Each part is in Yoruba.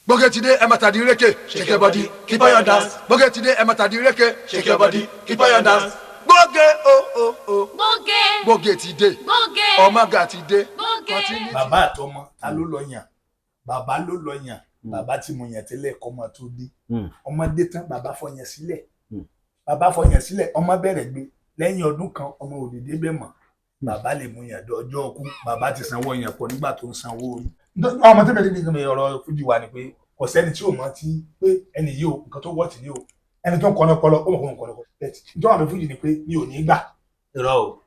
Gbóge ti dé, ẹ máa tàdí rékè, shake your body, keep on your dance. Gbóge ti dé, ẹ máa tàdí rékè, shake your body, keep on your dance. Gbóge o o o. Gbóge. Gbóge ti dé. Gbóge. Ọmọga ti dé. Gbóge. Continuity. Bàbá àtọmọ, ta ló lọ yàn? Bàbá ló lọ yàn. Bàbá tí mo yàn tẹ́lẹ̀ kọ́ ọmọ tó dé. Ọmọdé tán, bàbá fọyàn sílẹ̀. Bàbá fọyàn sílẹ̀, ọmọ bẹ̀rẹ̀ gbé. Lẹ́yìn ọdún kan, ọmọ òdìdé bẹ̀ mọ́. Bàbá lè mú yàn dọjọ́ ọkú. Bàbá ti sanwó yàn pọ̀ nígbà tó ń sanwó orí. Ọmọ tó bẹ̀rẹ̀ nígbà ọ̀rọ̀ fújì wa ni pé kò sẹ́ni tí ò mọ̀ tí pé ẹni yìí o, nǹkan tó wọ́ọ̀tì ni o. Ẹni tó ń kọ́ni ọpọlọ, ó mọ̀ kó ń kọ́ni ọpọlọ. Nítorí àwọn fújì ni pé mi ò ní gbà. Irọ́ o,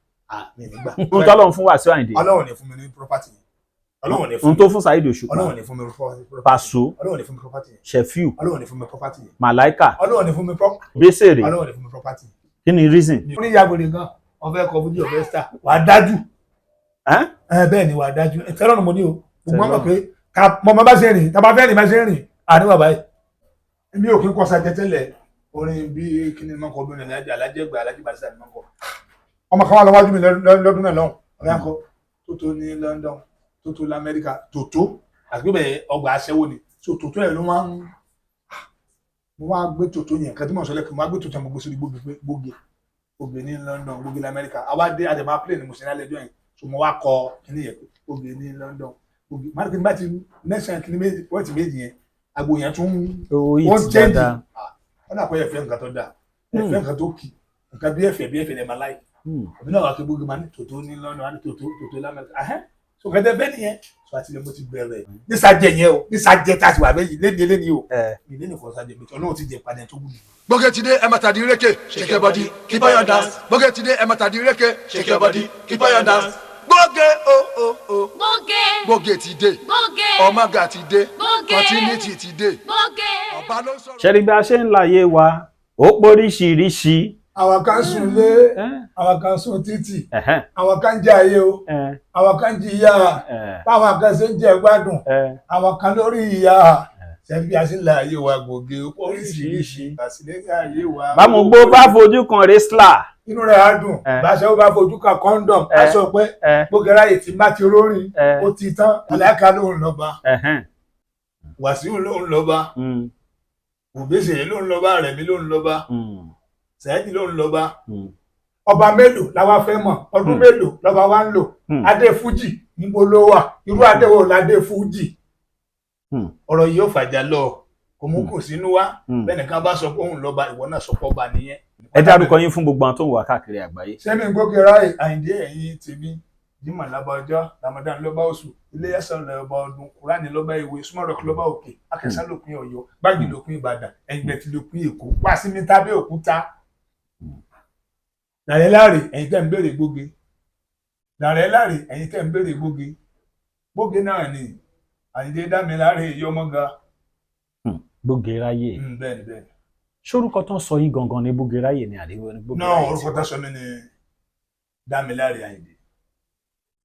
mi ò ní gbà. Ohun tọ́lọ́run fún Wàsíù Àyìndé. Ọlọ́run ní fún mi ní property yẹn. Ọlọ́run ní fún Ohun tó fún Saheed Òṣùpá. Ọlọ́run ní fún mi property. Paso. Ọlọ́run ní fún mi property yẹn. Shefiu. Ọlọ́run ní fún mi property yẹn. Malaika. Ọlọ́run ní fún mi property. Bẹ́sẹ̀rẹ̀. Ọlọ́run ní fún mi property yẹn. Kí ni reason? Ó ní ìyá gbèrè gan, ọfẹ kọ fújì, ọfẹ star, wà á dájú. Ẹ́n? Ẹ bẹ́ẹ̀ ni, wà á dájú. Ìtẹ́lọ́rùn mo ní o. Gbogbo wọn mọ̀ Tẹ́lọ́rùn. pé ká mọ bá ṣe rìn, tá bá fẹ́ rìn, bá ṣe rìn àní bàbá yìí. Èmi ò kí ń kọ́ sajẹ tẹ́lẹ̀. Orin bí kíni máa ń kọ obìnrin alájẹ alájẹgbẹ alájẹ bàṣẹ ni máa ń kọ. Ọmọ kan wà lọ́wájú mi lọ́dún náà lọ́hùn, ọ̀rẹ́ akọ tó ní London, tó lamẹ́ríkà, tòótó àti pé bẹ́ẹ̀ ọgbà aṣẹ́wó ni. So tòótó yẹn ló máa ń mo wá gbé tòótó yẹn. Nǹkan tí mo sọ lẹ́kọ̀ọ́, mo wá gbé tòótó yẹn, mo gbé sórí gbógi pé gbógi gbógi ní London, gbógi lamẹ́ríkà. Àwa dé, àdèmà plane mo ṣe ní alẹ́ ẹjọ́ yẹn. So mo wá kọ kíní yẹn pé gbógi ní London, gbógi má ní bá ti mẹ́sàn-án kíní méjì, pọ́ìntì méjì yẹn, agbo yẹn tún Owó ó yìí ti change. dáadáa. Wọ́n náà kọ́ ẹ̀fẹ́ nǹkan tó dáa, ẹ̀fẹ́ nǹkan tó kì, nǹkan bí ẹ̀fẹ́ bí ẹ̀fẹ́ lẹ̀ máa láì. Àbí náà wà kí gbógi máa ní tòótó ní London, wà ní tòótó tòótó lamẹ́ríkà ahẹ́. So kẹtẹ bẹ́ẹ̀ nìyẹn. So àti ilẹ̀ mo ti bẹ̀rẹ̀ nísàjẹ yẹn o, nísàjẹ tá a ti wà bẹ́ẹ̀ yìí léni léni o. Mi lé nìkan sàjẹ mi, Ọlọ́run ti jẹ ìpàdé tó wù mí. Gbóge ti dé, ẹ máa tàdí rékè, shake your body, keep on your dance. Gbóge ti dé, ẹ máa tàdí rékè, shake your body, keep on your dance. Gbóge o o o. Gbóge. Gbóge ti dé. Gbóge. Ọmọga ti dé. Gbóge. Continuity ti dé. Gbóge. Ọba ló ń sọ̀rọ̀. Ṣẹ́rí bí a ṣe ń láyé wa, ó póríṣiríṣi. Àwọn kan sùn lé, Ẹ́n, àwọn kan sùn títì, ẹ̀hẹ́n, àwọn kan jẹ ayé o, ẹ́n, àwọn kan jìyà. ẹ̀, Báwọn kan ṣe ń jẹ gbádùn, ẹ̀. àwọn kan lórí ìyá. Ṣebí bí a ṣe ń la ayé wa, gògé oríṣiríṣi àṣìlẹ́yìn ayé wa. Bámugbó bá fojú kan rẹ́sílà. Inú rẹ̀ á dùn. Báṣẹ́ ó bá fojú kan condom, á sọ pé gbogbo ráyè tí má ti rórin, ó ti tán. Aláka ló ń lọ́ba, Wàsíù ló ń lọ́ba, Òbésèré ló ń lọ́ba, Rẹ̀mí ló ń lọ́ba, Sẹ́ẹ̀dì ló ń lọ́ba. Ọba mélòó la wá fẹ́ mọ̀? Ọdún mélòó lọ́ba wa ń lò? Adé fújì níbo ló wà? Irú adé wo ládé fújì? Ọ̀rọ̀ yìí ó fàjà lọ, kò mú kò sínú wá. Bẹ́ẹ̀ nìkan bá sọ pé òun lọ́ba, ìwọ náà sọ pé ọba nìyẹn. Ẹ dárúkọ yín fún gbogbo àwọn tó ń wà káàkiri àgbáyé. Sẹ́mi gbókè ráì Àyìndé, ẹ̀yìn tèmi, Jimoh lọ́ba ọjọ́, Ramadan lọ́ba oṣù, Iléyàsá lọ́ba ọdún, Kúránì lọ́ba ìwé, Summerrock lọ́ba òkè, Akẹ́sán lópin Ọ̀yọ́, Gbági lópin Ìbàdàn, Ẹ̀yìngbẹ̀tì lópin Èkó, Wàsímì tábẹ́ òkúta. Dàrẹ́ láre, ẹ̀yin tẹ́ ń béèrè gbóge. Dàrẹ́ láre, ẹ̀yin tẹ́ ń béèrè gbóge. Gbóge náà ni Àyìndé Dámiláre Yọmọga. Gbóge ráyè. Bẹ́ẹ̀ni, bẹ́ẹ̀ni. Ṣórúkọ tó ń sọ yín gangan ní Gbóge ráyè ni àdéhùn ní Gbóge Náà ráyè? Orúkọ tá sọ mí ni Dámiláre Àyìndé.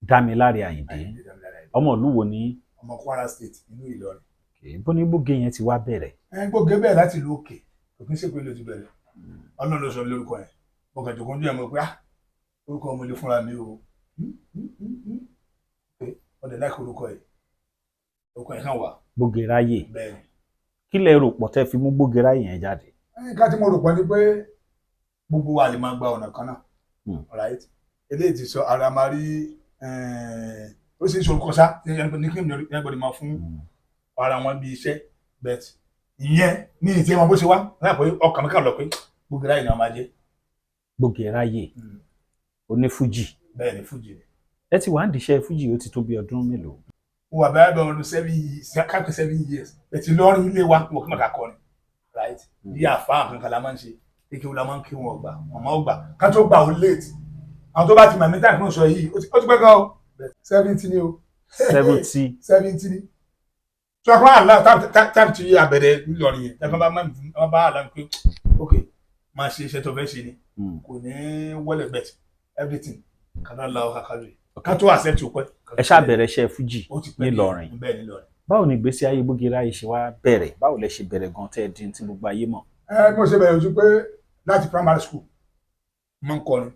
Dámiláre Àyìndé. Àyìndé Dámiláre Àyìndé. Ọmọ ìlú wo ni? Ọmọ Kwara State, inú Ìlọrin. Bó ní Gbóge yẹn ti wá bẹ̀rẹ̀? Ẹ gbóge bẹ́ẹ̀ láti ìlú òkè, kò kí ń ṣèpè ló ti bẹ̀rẹ̀. Ọlọ́run ló sọ mí lórúkọ yẹn. Mo kàn jòkó ojú ẹ̀, mo pé, ah, orúkọ mo lè fúnra mi o. Pé ọdẹ láìka orúkọ yìí, orúkọ yẹn kàn wà. Gbóge ráyè. Bẹ́ẹ̀ ni. Kí lẹ rò pọ̀ tẹ́ fi mú Gbóge ráyè yẹn jáde? Nǹkan tí mo rò pọ̀ ni pé gbogbo wa lè máa gba ọ̀nà kan náà. Right, eléyìí ti sọ ara máa rí ó sì ń sorúkọ sá ní kí everybody máa fún ara wọn bí iṣẹ́. Bet ìyẹn ní ìtí wọn bó ṣe wá láìpẹ́, ọkàn mi kàn lọ pé Gbóge ráyè ni wọn máa jẹ́. Gbóge ráyè onífújì. Bẹ́ẹ̀ ni, fújì ni. Ẹ ti wà ń diṣẹ́ fújì, ó ti tó bí ọdún mélòó? Mo wà bẹ́ẹ̀ bẹ́ẹ̀ ọdún 7 years, káàkiri 7 years. Bẹ́ẹ̀ lọ́rin ilé wa, mo kí n ká kọrin, right, bí àfa kankan la máa ń ṣe, kékeré la máa ń kí wọn ọgbà màmá ọgbà ká tó gbà ó late. Àwọn tó bá ti màmí táà fún sọ yìí, ó ti pẹ́ gan o. 70 ni o. 70. 70 ni. Tí wọ́n kọ́ àlá táàmù tí abẹ̀rẹ̀ ńlọrin yẹn, tẹ́kọ̀ bá máa bá àlá pé ok, máa ṣe iṣẹ́ tó fẹ́ ṣe ni, kò ní wọlé. Bet everything kàdá la ọkà kálù ká tó accept ó pẹ́. Ẹ ṣáà bẹ̀rẹ̀ iṣẹ́ fújì Ó ti pẹ́. nílọrin? Bẹ́ẹ̀, nílọrin. Báwo ni ìgbésí ayé Gbógi Ráyè ṣe wá bẹ̀rẹ̀? Báwo lẹ ṣe bẹ̀rẹ̀ gan tẹ́ ẹ dín tí gbogbo ayé mọ̀? Ẹ bí mo ṣe bẹ̀rẹ̀ ojú pé láti primary school, mo ń kọrin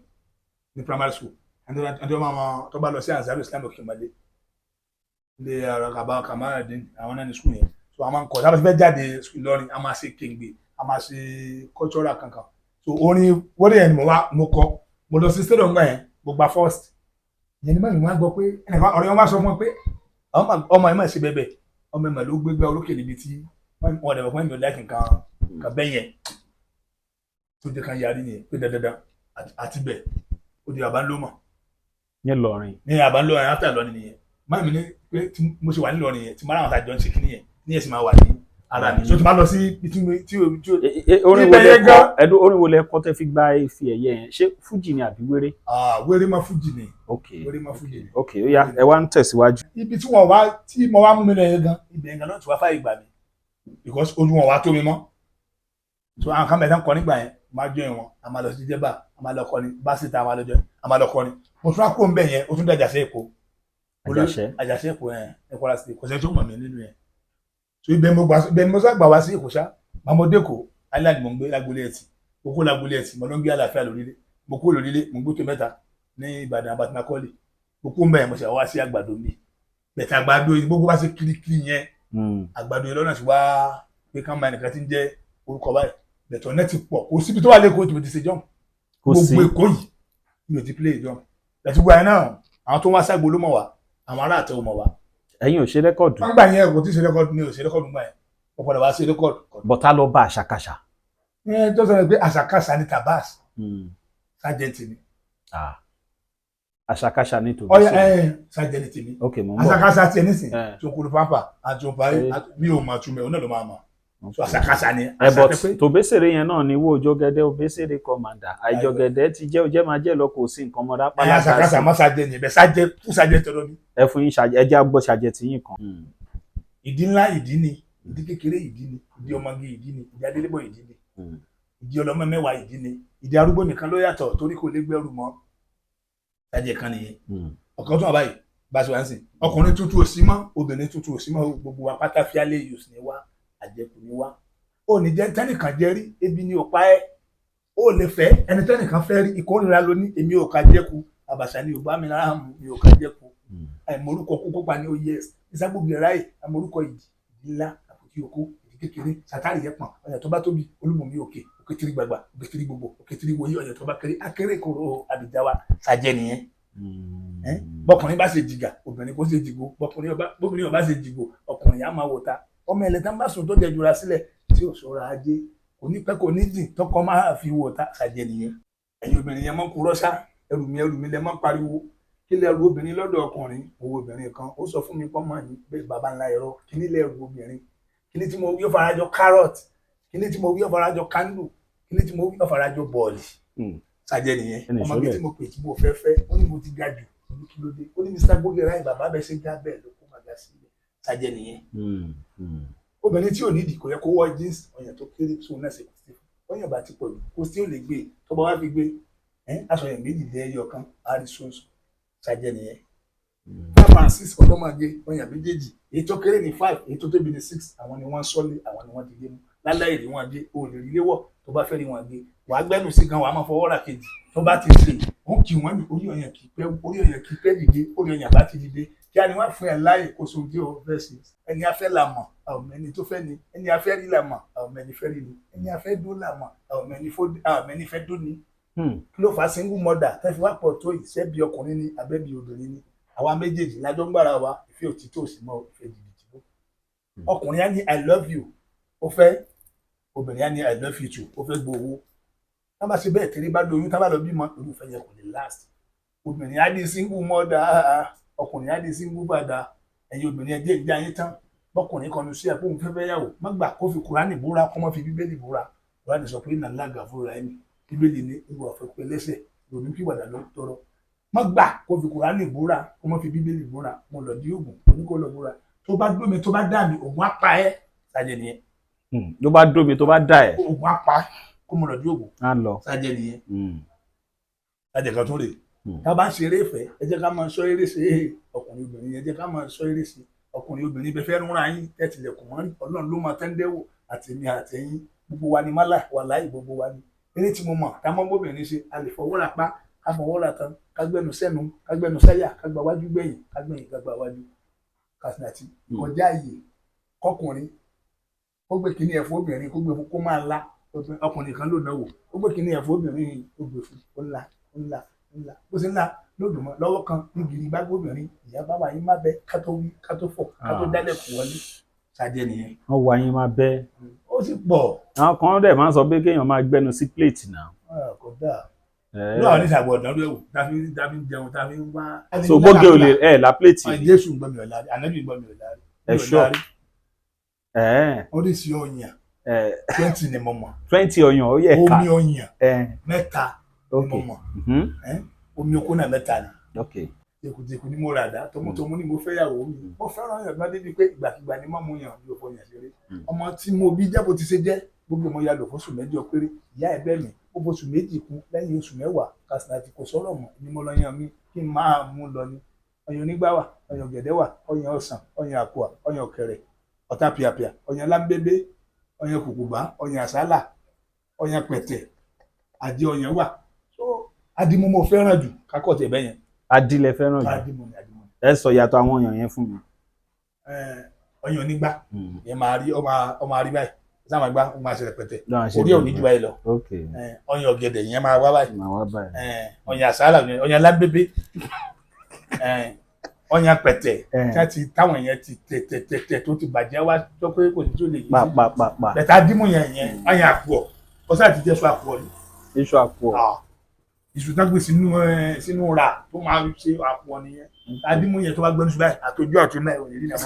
ní primary school. Ẹni tó máa ma tó bá lọ sí Ansaru Islam Òkèmọdé, ilé ara kaba Kamaradin, àwọn náà ní school yẹn. So So a máa ń kọ tábà tí fẹ́ jáde Ìlọrin, a máa ṣe kéǹgbè, a máa ṣe cultural kankan. So orin wọ́n yẹn ni mo wá mo kọ, mo lọ sí stadium gbà yẹn, mo gba first. Ìyẹn ni mọ́mí wá gbọ́ pé ẹnìkan ọ̀rẹ́ wọn wá sọ fún wọn pé ọmọ yẹn máa ṣe bẹ́ẹ̀ bẹ́ẹ̀, ọmọ yẹn máa ló gbégbá olókè níbi tí wọ́n dẹ̀ fún mi ò láìkì nǹkan kan bẹ́ẹ̀ yẹn tó jẹ́ kan yarí nìyẹn pé dandandan àti bẹ́ẹ̀ ó di bàbá ńlọ́mọ̀. Nílọrin. Ní bàbá ńlọrin after Ìlọrin nìyẹn. Mọ́mí ní pé tí mo ṣe wà nílọrin yẹn, tí mo ráwọn àtàjọ ń ṣe kíní yẹn ní ẹ̀sìn máa wà ní ara mi, so tí máa lọ sí ibi tí Orin wo Ibẹ̀ lẹ yẹn kọ? gan. Ẹdún orin wo lẹ kọ tẹ́ fi gba ife ẹ̀yẹ yẹn? Ṣé fújì ni àbí wéré? Ah, wéré má fújì ni. Ok. Wéré má fújì ni. Ok, ó yá, ẹ wá ń tẹ̀síwájú. Ibi tí wọ́n wá tí mo wá mú mi lọ yẹn gan, ibẹ̀ yẹn gan náà tí wàá fàyè gbà mí because ojú wọn wá tó mi mọ́. So àwọn kan bẹ̀rẹ̀ tán kọ nígbà yẹn, máa jọ ìwọ̀n, a máa lọ sí jẹ́bà, a máa lọ kọrin bá síta, a máa lọ jẹ, a máa lọ kọrin. Mo tún wá kúrò ńbẹ̀ yẹn, ó tún dé Àjàṣẹ́ Èkó. Àjàṣẹ́. Àjàṣẹ́ Èkó yẹn ní Kwara State, kò sẹ́ni tó mọ̀ mí nínú yẹn. So ibẹ̀ mo gbà, ibẹ̀ ni mo sá gbà wá sí Èkó ṣá. Màmú dẹ́kọ̀ island, mo ń gbé lágbolé ẹtì, mo kó lágbolé ẹtì, mo lọ ń gbé àlàáfíà lórílẹ̀, mo kó lórílẹ̀, mo ń gbé tó mẹ́ta ní Ìbàdàn abatinakọ́lé. Mo kó mbẹ́ yẹn, mo ṣe wá sí àgbàdo mi bẹ̀tẹ̀ àgbàdo yìí gbogbo bá ṣe kirikiri yẹn, àgbàdo yẹn lọ́nà tí wá pé ká máa nìkan tí ń jẹ́ orúkọ báyìí, bẹ̀tẹ̀ ọ̀nà ti pọ̀, kò síbi tó wà lẹ́kọ̀ọ́ tí mo ti ṣe jọ́m. Kò sí. Gbogbo Èkó yìí mi ò ti play jọ́m bẹ̀tẹ̀ gbogbo àyẹ̀ náà, àwọn tó ń wá ságbo ló mọ̀ wá, àwọn ará àtẹ̀wò mọ̀ wá. Ẹ̀yin ò ṣe record? Wọ́n gbà yẹn, kò tí ì ṣe record, mi ò ṣe record gbà yẹn, mo padà wá ṣe record. Bọ̀tá lọ bá àṣàkáṣà. Ẹ tó sọ pé àṣàkáṣà ni Tabas, sergeant ni. Ah. Àṣàkáṣà ní tòbí. Ọyà ẹ, sergeant ni. Ok, mo ń bọ̀. Àṣàkáṣà tiẹ̀ nísìn tunkulu pampa àtúnparí, mi ò mọ̀ túmẹ̀, òun náà ló máa mọ̀. So àṣàkáṣà ni. Ẹ but àṣà pé tòbésèré yẹn náà ni wo òjògẹdẹ òbésèré kọmàndà àìjọgẹdẹ ti jẹ òjẹ máa jẹ lọ, kò sí nǹkan mọdá ẹ pálákà àṣàkáṣà sí. má sergeant ni bẹ sergeant fún sergeant tọ̀dọ̀ mi. Ẹ fún yín ṣàjẹ, ẹ jẹ́ àgbọ̀ ṣàjẹ tí yín kan. Ìdí ńlá ìdí ni, ìdí kékeré ìdí ni, ìdí ọmọge ìdí ni, ìdí adélébọ̀ ìdí ni, ìdí ọlọ́mọ mẹ́wàá ìdí ni, ìdí arúgbó nìkan ló yàtọ̀ torí kò lè gbẹ́rù mọ́. Sergeant kan nìyẹn. Ọ̀kan tó wà báyìí bá a ṣe wá ń sìn, ọkùnrin tuntun ò sí mọ́, obìnrin tuntun ò sí mọ́, gbogbo wa pátá fíálẹ̀ yòs ni wá, àjẹkù ni wá. Ó ní jẹ́ tẹ́nìkan jẹ́ rí, ebi ni ò pa ẹ́, ó lè fẹ́ ẹni tẹ́nìkan fẹ́ rí, ìkórìíra ló ní. Èmi ò ká jẹ́kù, àbàṣà ni ò bá mi lára mu, mi ò ká jẹ́kù. Àìmọ̀rúkọ kókó pa ni ó yẹ ìságbóbi ráyè àmọ̀rúkọ ìdí, ìdí ńlá, àpótí oko, ìdí kékeré, sátárì yẹn pọ̀n, ọ̀yàn tó bá tóbi, olúmọ̀mí òkè, òkè tìrì gbàgbà, òkè tìrì gbogbo, òkè tìrì wòye, ọ̀yàn tó bá kéré akéré kòrò àbíjáwa sàjẹ́ nìyẹn. Bọkùnrin bá ṣe jìgà, obìnrin kò ṣe jìgò, bọkùnrin ọba bóbìnrin ọba ṣe jìgò, ọkùnrin á máa wò ta. Ọmọ ẹlẹ́tàn bá sùn tó jẹ jura sílẹ̀ tí ò ṣọ́ra ajé, kò ní pẹ́ kò ní jìn tọkọ máa fi wò ta, ṣàjẹ́ nìyẹn. Ẹ̀yin obìnrin yẹn mọ́ ń kúrọ́ sá, ẹrù mi ẹrù mi lẹ mọ́ ń pariwo. Kí lẹ́rù obìnrin lọ́dọ̀ ọkùnrin? Owó obìnrin kan ó sọ fún mi pọ́ mọ́ ní bẹ́ẹ̀ baba ńlá ẹ̀rọ. Kíní lẹ́rù obìnrin? Kíní tí mo wí ó farajọ carrot, kíní tí mo wí ó farajọ candle, kíní tí mo wí ó farajọ bọ́ọ̀lì. Ṣàjẹ́ nìyẹn. Ẹnì ọmọ mi sọ́lẹ̀. tí mo pè tí mo fẹ́ fẹ́, ó ní mo ti ga jù. Mo ní kí ló dé? Ó ní Mr. Gbógera bàbá bẹ́ẹ̀ ṣe ga bẹ́ẹ̀ ló kó máa ga sí ilẹ̀. Ṣàjẹ́ nìyẹn. Obìnrin tí ò nídìí kò yẹ kó wọ jeans, ọyàn tó kéré tó náà ṣe kò sí ọyàn bá ti pọ̀ jù, kò sí ò lè gbé tó bá wá fi gbé ẹ aṣọ yẹn méjì lé ẹyọ kan àrísọ́sọ. Ṣàjẹ́ nìyẹn. 5 and 6 ọlọ́mọge, ọyàn méjèèjì, èyí tó kéré ní 5, èyí tó tóbi ní 6, àwọn ni wọ́n ń sọ́lé, àwọn ni wọ́n ti lé mú láláì rí wọn gé. O lè rí léwọ̀ tó bá fẹ́ rí wọn gé, wàá gbẹ́nu sí gan, wàá máa fọwọ́ rà kejì tó bá ti ṣe ó kì wọ́n ní orí ọyàn kì í pẹ́, orí ọyàn kì í pẹ́ dìde. Orí ọyàn bá ti dìde kí á ní wọ́n fún ẹ láàyè kó so ojú ọ fẹ́ sí. Ẹni afẹ́ là mọ̀ àwọn ẹni tó fẹ́ ni, ẹni afẹ́ rí là mọ̀ àwọn ẹni fẹ́ rí ni, ẹni afẹ́ dó là mọ̀ àwọn ẹni fẹ́ dó ni. Kí ló fà á single mother tẹ́ fi wá pọ̀ tó yìí? Ṣebí ọkùnrin ni àbẹ́bí obìnrin ni? Àwa méjèèjì lájọ́ ń gbára wa, ìfẹ́ òtítọ́ òsì mọ́, ìfẹ́ jìbìtì ló. Ọkùnrin á ní "I love you", ó fẹ́. Obìnrin á ní "I love you too", ó fẹ́ gbowó. Tá bá ṣe bẹ́ẹ̀ tẹ́lẹ̀ bá lóyún, tá bá lọ bímọ, irúfẹ́ yẹn kò lè last. Obìnrin á di single mother, ọkùnrin á di single father. Ẹ̀yin obìnrin, ẹ jẹ́ ìjà yín tán. Bọ́kùnrin kọnu sí ẹ̀ pé òun fẹ́ fẹ́ yàwó, má gbà kó fi Kùránì búra, kó má fi Bíbélì búra. Kùránì sọ pé nàlá gàfúrà ẹni, Bíbélì ní ìwà ọ̀fẹ́ pé lẹ́sẹ̀ lòní kí wàdà ló tọrọ. Má gbà kó fi Kùránì búra, kó má fi Bíbélì búra. Mo lọ di oògùn oníkó lọ búra, tó bá dómi tó bá dà mí, ògùn á pa ẹ́. Sájẹ nìyẹn. Ló bá dómi tó bá dà ẹ. Ògùn á pa kó mo lọ di oògùn. Á lọ. Sájẹ nìyẹn. Sájẹ kan tó rè. Tá a bá ń ṣeré ìfẹ́, ẹ jẹ́ ká máa sọ eré ṣe é. Ọkùnrin obìnrin, ẹ jẹ́ ká máa sọ eré ṣe. Ọkùnrin obìnrin bẹ fẹ́ rúnra yín tẹ́tìlẹ̀kùn mọ́ rí, Ọlọ́run ló máa tẹ́ńdẹ́wò àtẹ̀mí àtẹ̀yìn, gbogbo wa ni málà wà láì, gbogbo wa ni. Eré tí mo mọ̀ ká mọ́ bóbìnrin ṣe, a lè fọwọ́ ra pa, ká fọwọ́ ra tán, ká gbẹnu sẹ́nu, ká gbẹnu sáyà, ká gba wájú gbẹ̀yìn, ká gbẹ̀yìn, ká gba wájú kásínàtì kọjá àyè kọkùnrin. Kó gbé kíní ẹ̀ fún obìnrin, kó gbé fún, kó máa la. Ọkùnrin kan ló náwó, ó gbé kíní ẹ̀ fún obìnrin, ó gbé fún, ó ńlá, ó ńlá, ó ńlá, bó ṣe ńlá lódùn mọ́ lọ́wọ́ kan nígiri bá gbóbìnrin ìyá bá wà yín má bẹ, ká tó wí ká tó fọ̀ ká tó dálẹ̀ kù wọlé ṣáájẹ nìyẹn. Wọ́n wá yín máa bẹ́. Ó sì pọ̀. Àwọn kan dẹ̀ máa ń sọ pé kéèyàn máa gbẹ́nu sí plate náà. Ah, kò dáa náà ní ìṣàgbọ̀ ọ̀dàn rẹ̀ wò tá fi ń jẹun, tá fi ń wá. So gbóge ò lè ẹ̀ la plate Ẹ rí. Jésù gbọ́ mi ò lárí, Ànábì gbọ́ mi ò lárí. Ẹ Mi ò sure? lárí. Ẹ Oríṣi ọyàn ẹ 20 ni mo mọ̀. 20 ọyàn ó yẹ ká. Omi ọyàn Ẹ mẹ́ta ni ok mo mọ̀. Omi okó náà mẹ́ta ni. Jẹkùjẹkù ni mo rà dá, tọmọtọmọ ni mo fẹ́ yàwó mi. Mo fẹ́ràn yàn gbọ́n débi pé ìgbàkigbà ni mọ́ mu yàn, mi ò fọ yàn ṣeré. Ọmọ tí mo bí jẹ́ bó ti ṣe jẹ́, gbogbo mo ya lò fóṣù 8 péré. Ìyá ẹ̀ bẹ́ẹ̀ mi, ó fóṣù 2 kún lẹ́yìn oṣù 10 kásìnàtì kò sọ̀rọ̀ mọ́ ni mo lọ yan mi kí n máa mú lọ ni. Ọyàn onígbà wà, ọyàn ọ̀gẹ̀dẹ̀ wà, ọyàn ọsàn, ọyàn àkùà, ọyàn ọ̀kẹ̀rẹ̀, ọ̀tá pìàpìà, ọyàn lámbébé, ọyàn kùkùbá, ọyàn àsálà, ọyàn pẹ̀tẹ̀, àdí ọyàn wà. So adimu mo fẹ́ràn jù kákọ̀tẹ̀ bẹ́yẹn. Adílẹ̀ fẹ́ràn jù. Adimu ni, adimu ni. Ẹ sọ ìyàtọ̀ àwọn ọyàn yẹn fún mi. Ọyàn onígbà yẹn máa rí ọmọ àrí báyìí, sáà máa gbá, ó máa ṣe rẹpẹtẹ, Lọ́wọ́n ṣe orí ẹ̀ ò ní jù báyìí lọ. Ọyàn ọ̀gẹ̀dẹ̀ yẹn máa wá báyìí. Màá wá báyìí. Ọyàn àsálà yẹn, ọyàn lámbébé, ọyàn pẹ̀tẹ̀ tí wọ́n ti táwọn yẹn ti tẹ̀ tẹ̀ tẹ̀ tẹ̀ tó ti bàjẹ́ wá tó pé kò sí tó lè yí Pa sí. pa pa pa. Bẹ̀tẹ̀ adimu yẹn yẹn ọyàn àpò ọ̀sán àti jẹ́sọ àpò ni. Iṣu àpò. Iṣu tán gbé sínú sínú ra tó máa ṣe àpò nìyẹn. Adimu yẹn tó bá gbẹnu sí báyìí, àtọjú àti náà ò ní rí náà,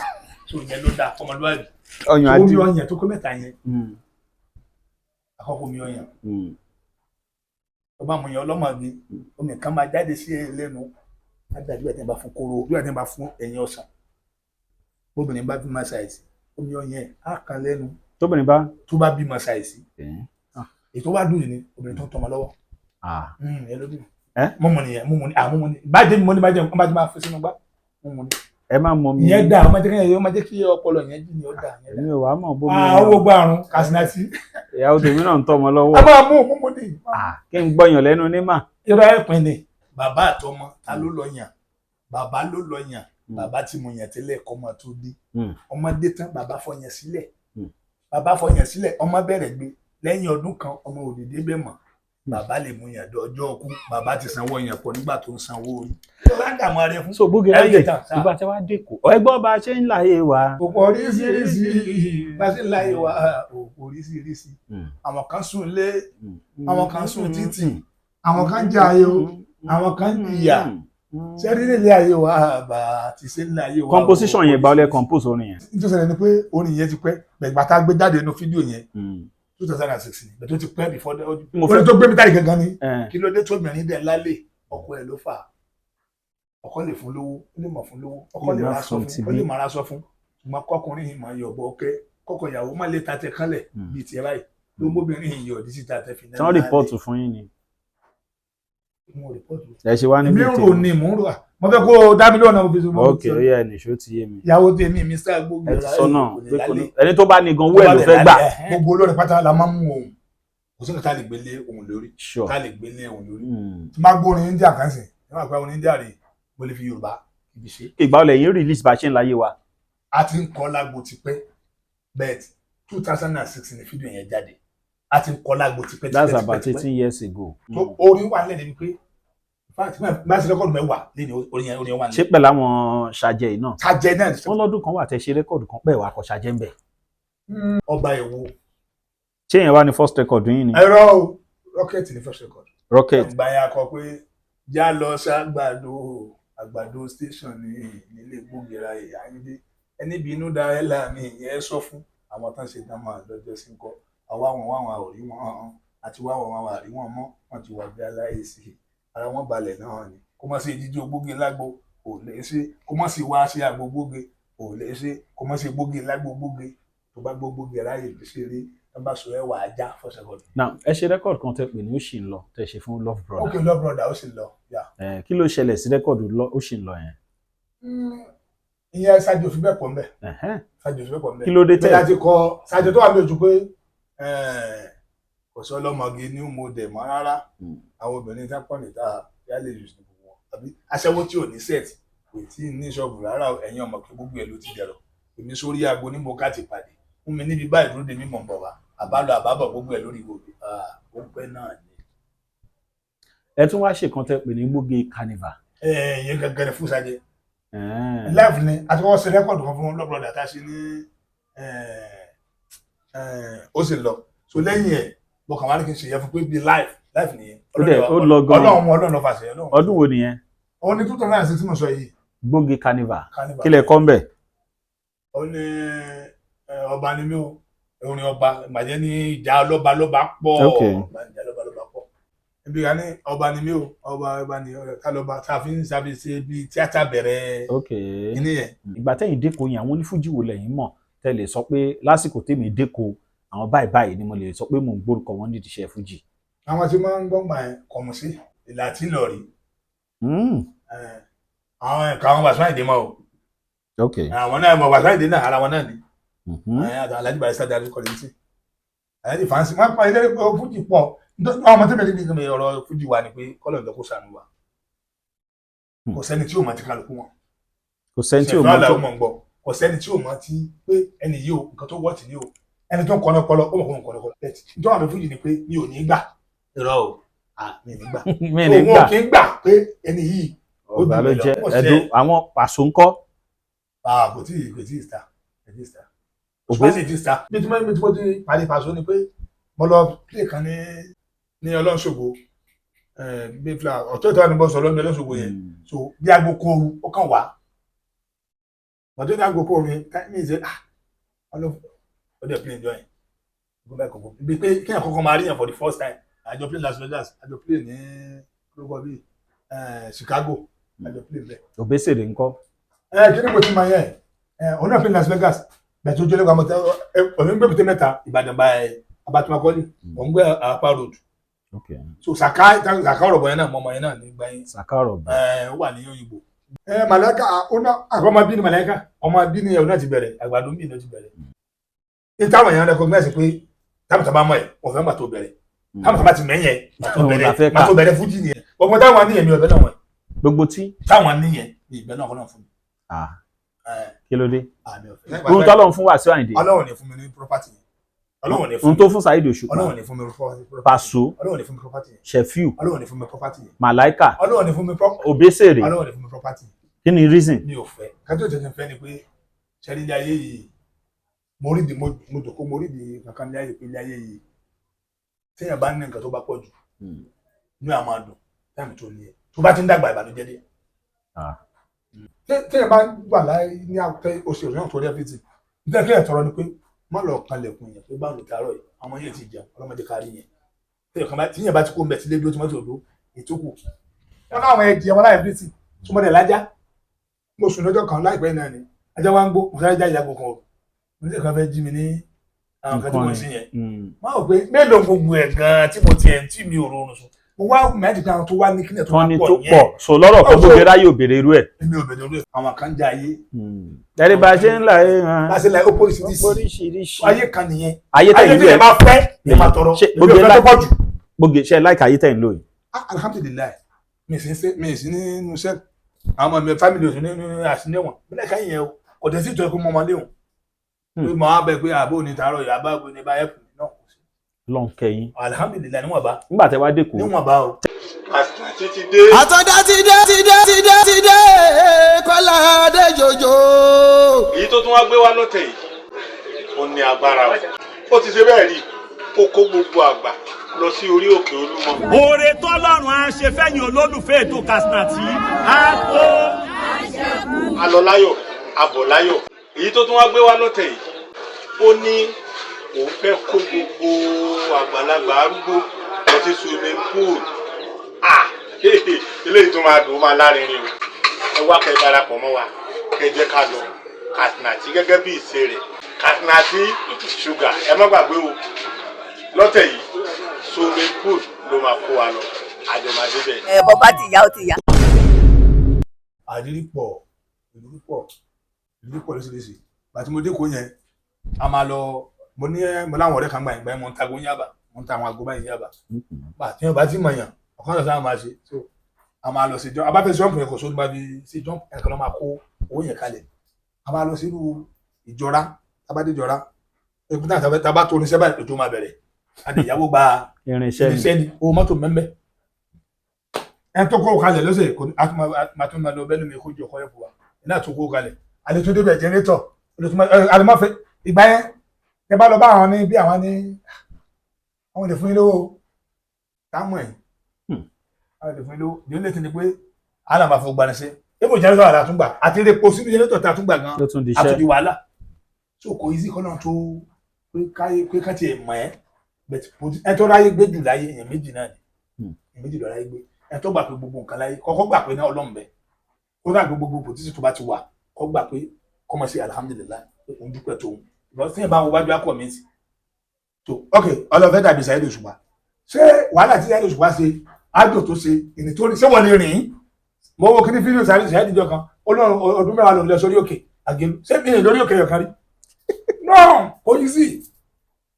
tó yẹn ló dáa ọmọlúwàbí. Ọyàn Omi adí. ọyàn tó kó mẹ́ta yẹn, àkọ́kọ́ omi ọyàn, tó bá mu yẹn ọlọ́mọge, omi kan máa jáde sí ẹ lẹ́nu, á dàbí àti bá fún kóró, bí àti bá fún ẹ̀yìn ọ̀sán. Bóbìnrin bá bímọ ṣàìsí, omi ọyàn ẹ̀ á kan lẹ́nu. Tóbìnrin bá. Tó bá bímọ ṣàìsí, ètò wá dùn ní obìnrin tó ń tọmọ lọ́wọ́. Ẹ ló dùn. Ẹ́? Mímu nìyẹn, mímu ni, mímu ni bájẹ́ mímu ni, bájẹ́ bájẹ́ máa fi sínú gbá, mímu ni. Ẹ má mọ mi. Ìyẹn dáa, ó máa jẹ́ kí ọpọlọ yẹn jí ni, ó dáa ìyẹn dáa. Èmi ò wá mọ̀ bómi. Owó gbọ́ àrùn kàṣínàtì. Ìyàwó tèmi náà ń tọmọ lọ́wọ́. A máa mú mímu ni. Kí n gbọ́yàn lẹ́nu ní mà. Irọ́ ẹ̀pin ni. Bàbá àtọmọ ta ló lọ yàn? Bàbá ló lọ yàn. Bàbá tí mo yàn tẹ́lẹ̀ kọ́ ọmọ tó dé. Ọmọ dé tán, bàbá fọyàn sílẹ̀. Bàbá fọyàn sílẹ̀, ọmọ bẹ̀rẹ̀ gbé. Lẹ́yìn ọdún kan, ọmọ òdìdé bẹ̀ mọ́. Bàbá lè mú yàn dọjọ́ ọkú. Bàbá ti sanwó yàn pọ̀ nígbà tó ń sanwó orí. Ló bá ń dààmú ara ẹ fún. So gbóge Ẹ láyè yẹ tán, sáà. ìgbà tí wàá dẹ́kọ̀ ẹgbọ́n bá a ṣe ń láyé wa. Òpò oríṣiríṣi bá ṣe ń láyé wa, òpò oríṣiríṣi. Àwọn kan sùn lé, àwọn kan sùn títì, àwọn kan jẹ ayò, àwọn kan jìyà. Sẹ́rí nílé ayé wa bá a ti ṣe nílé ayé wa. Composition yẹn, gba ọlẹ́ compose orin yẹn. Nítorí ṣẹlẹ̀ ni pé orin yẹn ti pẹ́ gbẹ̀gbà tá a gbé jáde nínú fídíò yẹn, 2006 ni, bẹ̀tẹ̀ ó ti pẹ́ before that. Mo Orin tó gbé mi jáde gangan ni fẹ́ kí ló dé tó obìnrin dẹ̀ lálẹ́ ọkọ ẹ̀ ló fà á. Ọkọ lè fún lówó, ó lè mọ̀ fún lówó, ọkọ Lè lè má ra aṣọ fún fún, tibí. ó lè má ra aṣọ fún, ṣùgbọ́n kọkùnrin yìí máa yọ̀bọ̀ ọkẹ́ kọkọ ìyàwó má lè ta tẹ kánlẹ̀ bíi tiẹ̀ báyìí ló móbìnrin yìí yọ̀ ọ̀dí síta tẹ fi náà. Tí wọ́n report fún yín ni. Mo report. Ẹ ṣe wá níbi Èmi ń rò ní, mò ń rò à, mo fẹ́ kó o dá mi lọ́nà òfin sọ. Ok, ó yẹ nìṣó ti yé mi. Ìyàwó tèmi, Mr. Gbogbo. Ẹ ti sọ náà pé kò ní ẹni tó bá ní gan owó ẹ̀ ló fẹ́ gbà. Gbogbo olórin pátá la máa ń mú ohun, kò sí nǹkan tá a lè gbélé ohun lórí, Sure. tá a lè gbélé ohun lórí. Tí n bá gbórin India kan sìn, ẹ máa gba orin India rè, mo lè fi Yorùbá ibi ṣe. Ìgbà ọlẹ̀ yín release bá a ṣe ń láyé wa. A ti ń kọ́ lágbo tipẹ́, but 2006 ni fídíò yẹn jáde. A ti ń kọ́ lágbo tipẹ́ tipẹ́. That's about tipẹ́. 18 years ago. Tó orin wà nílẹ̀ débi pé, in fact, bá ṣe record 10 lẹ́ni, orin yẹn wà Ṣé nílẹ̀. pẹ̀lú àwọn ṣàjẹ́ yìí náà? Ṣàjẹ́ náà. Wọ́n lọ́dún kan wà tẹ́ ṣe record kan pẹ̀ wá kọ ṣàjẹ́ ń bẹ̀. Ọba Èwo. Ṣé yẹn wá ní first record yín ni? Ẹ̀rọ o, Rocket ní first record. Rocket. Ìgbà yẹn akọ pé já lọ ságbàdo àgbàdo station ní nílé gbògìrà Àyíndé, ẹni bínú da ẹ láàmì ìyẹn sọ fún àwọn tán ṣe tán máa lọ́jọ́ sí ń kọ àwa wọn wá wọn àrí wọn hàn àti wá wọn wọn àrí wọn mọ́, wọn ti wà bí aláìsí ara wọn balẹ̀ náà ni. Kó má sí jíjó gbógi lágbo kò lè ṣe, kó má sí wá sí àgbo gbógi kò lè ṣe, kó má sí gbógi lágbo gbógi tó bá gbó gbógi ráyè lè ṣe rí tó bá sọ ẹ wà á já first record. Now, ẹ ṣe record kan tẹ́ pè ní ó ṣì ń lọ, tẹ́ ṣe fún Love Brother. Ok, Love Brother, ó sì lọ yà. Ẹ, kí ló ṣẹlẹ̀ sí record ó ṣì ń lọ yẹn? Ìyẹn ṣáájú òfin bẹ́ẹ̀ pọ̀ mbẹ́. Ṣáájú òfin bẹ́ẹ̀ pọ̀ mbẹ́. Kí ló dé tẹ́ tẹ́ láti kọ ṣáájú tó wà ní ojú pé kò sọ ọlọ́mọge ní mo dẹ̀ mọ́ rárá. Àwọn obìnrin tá pọ̀ níta yálè yìí ní gbogbo wọn, àbí aṣẹ́wó tí ò ní set kò tí ì ní ṣọ́ọ̀bù rárá o. Ẹ̀yin ọmọ pé gbogbo ẹ̀ ló ti dẹ̀rọ̀ èmi sórí aago ní mo ká ti pàdé. Fún mi níbi báyìí, dúró de mí, mọ̀ ń bọ̀ wá, àbálọ àbábọ̀ gbogbo ẹ̀ lórí ìwò, ó pẹ́ náà ni. Ẹ tún wá ṣèkan tẹ́ pè ní Gbóge Carnival. Ẹ ìyẹn gangan ni fún Sajẹ live ni. Àti wọ́n ṣe record kan fún lọ́bọ̀dà tá a ṣe ní, ó sì lọ. So lẹ́yìn ẹ̀, mo kàn wá ní kí n ṣe yẹn fún pé bí live live nìyẹn. Ó dẹ̀ ó lọ gan. Ọlọ́run, Ọlọ́run ló fàṣẹ Ọlọ́run. Ọdún wo nìyẹn? Òun ní 2006 tí mo sọ yìí. Gbóge Carnival. Carnival. Kí lẹ kọ́ ń bẹ̀? Ó ní ọba ni mí o, orin ọba ìgbàjẹ́ ní ìjà ọlọ́ba lọ́ba pọ̀. Ìjà ọlọ́ba lọ́ba pọ̀ ibi kan ní ọba ni mí o, ọba ọba ni ká lọ́ba tá a fi ń ṣàfihàn bíi tíátà bẹ̀rẹ̀ kíní yẹn. Ìgbà tẹ́yìn dẹ́kọ̀ yẹn, àwọn onífújì wo lẹ́yìn mọ̀ tẹ́ lè sọ pé lásìkò tèmi dẹ́kọ̀, àwọn báyìí báyìí ni mo lè sọ pé mò ń gbórúkọ wọn nídìí iṣẹ́ fújì? Àwọn tí wọ́n ń gbọ́ngbà yẹn, kọ̀mù sí ìlà tí lọ rí. Àwọn ẹ̀ka àwọn Wasiu Ayinde mọ́ o. Àwọn náà mọ̀ Wasiu Ayinde náà, ara wọn náà ni. Àti Alhaji Barrister Darí Kollington, Alhaji Fancy, wọ́n pa ilé fújì pọ̀. Ọmọ tó bẹ̀rẹ̀ ní ọ̀rọ̀ fújì wa ni pé kọ́lọ̀ ìjọ kó sànù wa. Kò sẹ́ni tí ò mọ̀ ti kálukú wọn. Kò sẹ́ni tí ò mọ̀ tó mọ̀ ń gbọ́. Kò sẹ́ni tí ò mọ̀ ti pé ẹni yìí o, nǹkan tó wọ́ọ̀tì ni o. Ẹni tó ń kọ́ni ọpọlọ, ó mọ̀ kó ń kọ́ni ọpọlọ. Ìjọba mi fújì ni pé mi ò ní gbà, irọ́ o, mi ò ní gbà. Mi ní Òun gbà. ò kí ń gbà pé ẹni yìí ó Ọba jù ló mí lọ. jẹ́ Ó ṣe- ẹ̀dùn àwọn pàṣọ ńkọ́? Kò tí ì star, kò tí ì star. Òpè sì ti star. Bí tí mo ti parí pàṣọ ni pé mo lọ play kan ní Ọlọ́nṣogbo, bí fúlà ọ̀tọ̀ ìtọ́ ni mo sọ lọ́nà Ọlọ́nṣogbo yẹn. So bí aago kóoru ó kàn wá, ọjọ́ ní aago kóoru yẹn ní ìṣe, ah, ọlọ́ ó dẹ̀ play enjoy gbogbo bẹ́ẹ̀ kọ̀ọ̀kan bí pé kéèyàn kọ́kọ́ máa rí yàn for the first time. Àjọ play Las Vegas, àjọ play ní lórúkọ bíi Chicago, àjọ play bẹ́ẹ̀. Òbésèré ńkọ́? Ẹ kí ni mo ti máa yẹ ẹ, òun náà play Las Vegas bẹ́ẹ̀ tó jẹ́lẹ́gbàá mọ́tẹ́. Òun gbé Èbúté Mẹ́ta, Ìbàdàn báyìí, Abatumakọ́lì, òun gbé Apá Road. So Saka Saka ọ̀rọ̀ bọ̀ yẹn náà, mọ́mọ́ yẹn náà nígbà yẹn. Sàkárọ̀ bá. Ẹ ó wà ní òyìnbó. Ẹ Màláíkà, ó ná àkọ́ ọmọ bí ni Màláíkà, ọmọ bí ni ẹ̀ náà ti bẹ̀rẹ̀, àgbàdo bí ni ó ti bẹ̀rẹ̀. Ní táwọn èèyàn recognize pé táwọn tábà mọ̀ ẹ̀, ọ̀fẹ́ mà tó bẹ̀rẹ̀, táwọn tábà ti mẹ́yẹn mà tó Òun la bẹ̀rẹ̀ fẹ́ mà kà. tó bẹ̀rẹ̀ fújì nìyẹn. Ọgbọ́n táwọn níyẹn mi ọ̀bẹ náà wọ̀n. Gbogbo tí Táwọn níyẹn mi ìbẹ́ náà kọ́ náà fún mi. Ah, Ẹ kí ló dé? Àmì ọ̀fẹ́. Ohun tọ́lọ́run fún Wàsíù Àyìndé, Ọlọ́run ní fún mi ní property yẹn. Ọlọ́run ní fún ohun mi. tó fún Saheed Òṣùpá, Ọlọ́run ní fún mi property. Pàṣọ, Ọlọ́run ní fún mi property yẹn. Ṣẹ̀fíù, Ọlọ́run ní fún mi property yẹn. Màláíkà, Ọlọ́run ní fún mi property. Òbésèré. Ọlọ́run ní fún mi property. Kí ni reason? Mi ò fẹ́ kájọ jẹjẹ fẹ́ ni pé sẹ́rí ilé ayé yìí, mo rí di mo jòkó, mo rí di kankan ní ayé pé ilé ayé yìí, téèyàn bá ní nǹkan tó bá pọ̀ jù, inú ẹ̀ á máa dùn táìmù tó ní ẹ, tó bá ti ń dàgbà, ìbànújẹ́ dé. Téèyàn bá wà láyé ní àtẹ oṣù náà tó rí ẹ́fíìtì nítorí kéèyàn tọrọ ni pé má lọ kanlẹ̀kùn yẹn pé báwo tààrọ̀ yìí, àwọn yẹn ti jẹun, ọlọ́mọdé kárí yẹn. Téèyàn kan bá tíyẹn bá ti kó mbẹ tí lébi ó ti mọ́tò odó ètò kù wọn láwọn ẹ̀dì wọn láyé ẹ́fíìtì tó mọ́tò lájá. Mo sùn lọ́jọ́ kan láìpẹ́ náà ni ajá wa ń gbó, mo sáré jáde aago kan o, mo ní kan fẹ́ jí mi ní àwọn kan tí mo ń ṣe yẹn. Wọ́n rò pé mélòó gbogbo ẹ̀ gan-an tí mo tiẹ̀ tí mi ò rọrùn sùn, mo wá mẹ́tì pé àwọn tó wá ní kílẹ̀ tó wá Tán ni pọ̀ tó yẹn. pọ̀ so lọ́rọ̀ kan, Oh, gbogbo ráyè òbèrè irú ẹ̀. Èmi ò bẹ̀rẹ̀ orí ẹ̀, àwọn kan jẹ ayé. Ẹ̀rí bá a ṣe ń là ẹ́ hàn. Bá a ṣe la ó póríṣiríṣi. Oríṣiríṣi. Ayé kan nìyẹn. Ayé Ayé tẹ̀yìn tí lò ẹ ẹ̀. máa fẹ́ ẹ máa tọrọ. Ṣé Èmi ò gbogbo fẹ́ tó ẹ̀ pọ̀ jù. Gbogbo ṣe láìka ayé tẹ̀yìn lò yìí? Ah, alhamdulillahi, mi sì ń ṣe, mi sì nínú iṣẹ́ àwọn ọmọ mi, family oṣù nínú àṣìníwọ̀n mi lẹ́ka yẹn o, kò tẹ̀ sí ìtọ́ ẹ̀kọ́ mọ́ ọmọdé wọn pé mo á bẹ pé àbó ní tàárọ̀ yìí, àbá ní bá ẹ̀kú náà kò sí. Lọ́n kẹyìn. Alhamdulillahi, níwọ̀nba. Nígbà tẹ wá dẹ́kọ̀. Níwọ̀nba o. Àti ti dé. Àtọ́dá ti dé, ti dé, ti dé, ti dé, Kọ́lá dé jòjò. Èyí tó tún wá gbé wá lọ́tẹ̀ yìí, ó ní agbára o. Ó ti ṣe bẹ́ẹ̀ rí, ó kó gbogbo àgbà lọ sí orí òkè Olúmọ. Oore tọ́lọ́run á ṣe fẹ́yìn olólùfẹ́ ètò Katsina á tó. Alọ́láyọ̀ abọ̀láyọ̀. Èyí tó tún wá gbé wá lọ́tẹ̀ yìí, ó ní òun fẹ́ kó gbogbo àgbàlagbà arúgbó lọ sí swimming pool. Ah, eléyìí tó máa dùn, ó máa lárinrin o. Ẹ wá kẹ́ darapọ̀ mọ́ wa, kẹ́ jẹ́ ká lọ Katsina gẹ́gẹ́ bí ìṣe rẹ̀, Katsina ṣúgà. Ẹ má gbàgbé o, lọ́tẹ̀ yìí, swimming pool ló máa kó wa lọ, àjọmọdé bẹ́ẹ̀. Ẹ bọ́ bá ti yá, ó ti yá. Àrírí pọ̀, ìrírí pọ̀, ìrírí pọ̀ lóṣìṣì. Bàtí mo dé kó yẹn, a máa lọ, mo ní mo láwọn ọ̀rẹ́ kan gbà yẹn, gbà yẹn mo ń ta ago ní Yaba, mo ń ta àwọn ago báyìí ní Yaba. Bàtí yẹn bá ti mọ̀ yàn ọ̀kan lọ́sàn án máa ṣe, so a máa lọ sí jump, a bá fẹ́ jump yẹn, kò sóni bá fi sí jump yẹn kan lọ́ máa kó owó yẹn kalẹ̀. A máa lọ sínú ìjọra, a bá dé ìjọra. Ẹgbẹ́ náà tá a bá tó oníṣẹ́ báyìí lójú máa bẹ̀rẹ̀. Adìyàwó gba Irinṣẹ́ ni. irinṣẹ́ ni, owó mọ́tò mẹ́mẹ́. Ẹni tó kó kalẹ̀ lọ́sẹ̀ kò ní a tún máa lọ bẹ́ẹ̀ lómi kó jọ kọ́ ẹ̀kú wa. Iná tó kó kalẹ̀. Àlejò débẹ̀ jẹnrétọ̀. Àlùmọ́fẹ́ ìgbà yẹn ẹ bá lọ bá àwọn ní bí àwọn ní àwọn lè fún yín lówó táwọn ẹ̀ àwọn lè fún yín lówó. Ìdílé lè ti ní pé àlàmà fún gbanisẹ́. Ebo jẹnrétọ̀ àlà tún gbà àti epo sínú jẹnrétọ̀ tá a tún gbà gan Ló tún di iṣẹ́. àtúndì wàhálà. So kò easy kọ́ náà tó pé káyé pé ká tiẹ̀ mọ̀ ẹ́, but ẹ tó ráyé gbé jù láyé, èèyàn méjì náà ni. Èèyàn méjì ló ráyé gbé. Ẹ tó gbà pé gbogbo nǹkan láyé kọ́kọ́ gbà pé náà Ọlọ́run bẹ, kó gbà pé gbogbo pòtísì tó bá ti wà, kó gbà pé kó mọ̀ sí alhamdulillahi, pé òun dúpẹ́ tóun, because tí yẹn bá wo wájú akọ mi sí. So ok, ọlọ́fẹ́ dàbí Saheed Òṣùpá. Ṣé wàhálà tí Saheed Òṣùpá ṣe, ájò tó ṣe, ìrìn tó rìn, ṣé wọ́n lè rìn? Mo wo kíní fídíò Saheed ìjọ kan, ó lọ ọdún 10 lòun lọ sórí òkè àgẹlú. Ṣé mi rìn lórí òkè yọ̀kan rí? No, kò yí sí.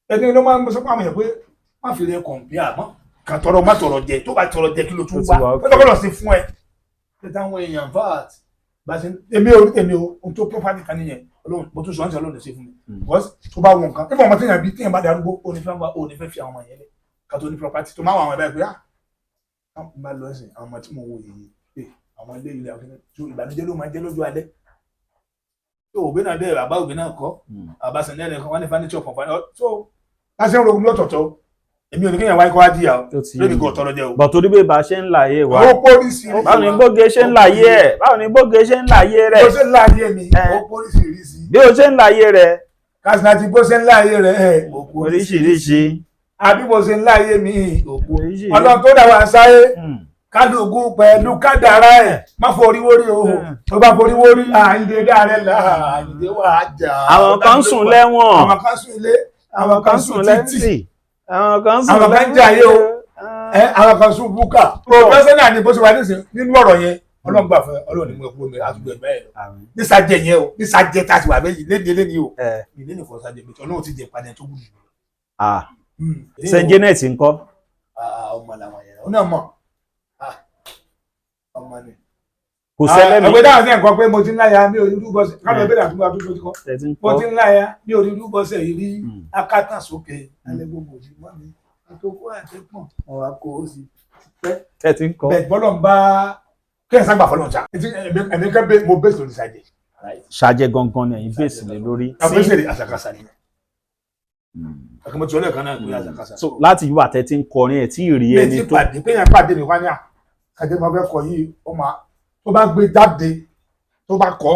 Ẹni ló máa ń sọ fún àwọn èèyàn pé má fi lè kọ̀ǹpìà mọ́, kà tọrọ má tọrọ jẹ, tó bá tọrọ jẹ kí ló tún Ó ti wá wà, okay. ó tọkọ lọ sí fún ẹ ṣé táwọn èèyàn vat bá ṣe èmi ò èmi ò ohun tó property kan nìyẹn. Ọlọ́run mo tún sọ ọ́n sí Ọlọ́run lè ṣe fún mi, because tó bá wọ nǹkan nígbà ọmọ téèyàn bí, téèyàn bá darúgbó, ó ní fẹ́ ó ní fẹ́ fi àwọn ọmọ yẹn lẹ̀ ká tó ní property tó máa wọ àwọn ẹ̀bá ẹ̀ pé ah, ká bá lọ ẹ̀sìn àwọn ọmọ tí mo wò yìí ẹ̀ àwọn ilé ilé àwọn tó ìbànújẹ́ ló máa jẹ́ lójú alẹ́ tó òbí náà bẹ́ẹ̀, bàbá òbí náà kọ́ bàbá sàn ní ẹnìkan wọ́n ní furniture kan fún so láti ń ro lọ́tọ̀ọ̀tọ̀. Èmi ò ní kéèyàn wáyé kó wá jìyà o. Ó ti Lónìí kò tọrọ jẹ o. Bọ̀ torí bí bá ṣe ń láyé wa. Ó pólísì. Báwo ni Gbóge ṣe ń láyé ẹ̀? Báwo ni Gbóge ṣe ń láyé rẹ̀? Bó ṣe ń láyé mi, Eh. ó pólísì rí sí. Bí o ṣe ń láyé rẹ̀. Katsina bó ṣe ń láyé rẹ̀ ẹ̀ òkú. Oríṣiríṣi. Àbí bó ṣe ń láyé mi, òkú. Oríṣiríṣi. Ọlọ́run tó dà wá sáyé, kálukú pẹ̀lú kádàrá ẹ̀, má forí wórí o. Tó bá forí wórí, Àyìndé dáre là, Àyìndé wà á jà. Àwọn kan sùn lẹ́wọ̀n. Àwọn kan sùn ilé, àwọn kan sùn títì. Àwọn kan sùn Àwọn kan ń jayé o. Ẹ àwọn kan sùn búkà. Professional ni bó ṣe wà nísìnyí nínú ọ̀rọ̀ yẹn. Ọlọ́run gbà fún ẹ, Ọlọ́run ní mú ẹkú mi àtúgbò ẹ̀ bẹ́ẹ̀ lọ. Nísàjẹ yẹn o, nísàjẹ tá a ti wà bẹ́ẹ̀ yìí léde léni o. Ìlé nìkan sàjẹ bẹ́ẹ̀, Ọlọ́run ti jẹ ìpàdé tó wù mí. Saint Janet ńkọ́? Ọmọ làwọn yẹn, ó náà mọ̀. Ọmọ ni. Kò sẹ́lẹ̀mí. Ẹgbẹ́ dáhùn sí ẹ̀kọ́ pé mo ti ń láya mi ò ní rúbọ̀sẹ̀. Ká lọ bẹ̀rẹ̀ àtúgbò àtúntò ti kọ́. Ẹ ti ń Mo kọ́. ti ń láya mi ò ní rúbọ̀sẹ̀ yìí rí akátàn sókè. Alẹ́ gbogbo òjì mọ́ mi. Àtòkù àtẹ́pọ̀n ọ̀rọ̀ àkó ó sì pẹ́. Ẹ ti ń kọ́. Bẹ́ẹ̀ bọ́lọ̀ ń bá kí ẹ̀ ságbà fọlọ́ ń sá. Ẹ̀mí kẹ́ bẹ́ mo bẹ́sẹ̀ lórí sàjẹ́. Ṣàjẹ́ gangan ni ẹ̀yin bèsì lé lórí. Àbẹ́sẹ̀ àṣàkáṣà ni. Àkàmọ́ tí wọ́n lẹ́ẹ̀kan náà pé àṣàkáṣà. So láti yíwà tẹ́ ti ń kọrin ẹ̀ tí ì rí Mi ẹni ti tó. pàdé pé yẹn pàdé mi wá ní à. Kàdé máa fẹ́ kọ yìí, ó máa tó bá gbé jáde tó bá kọ́.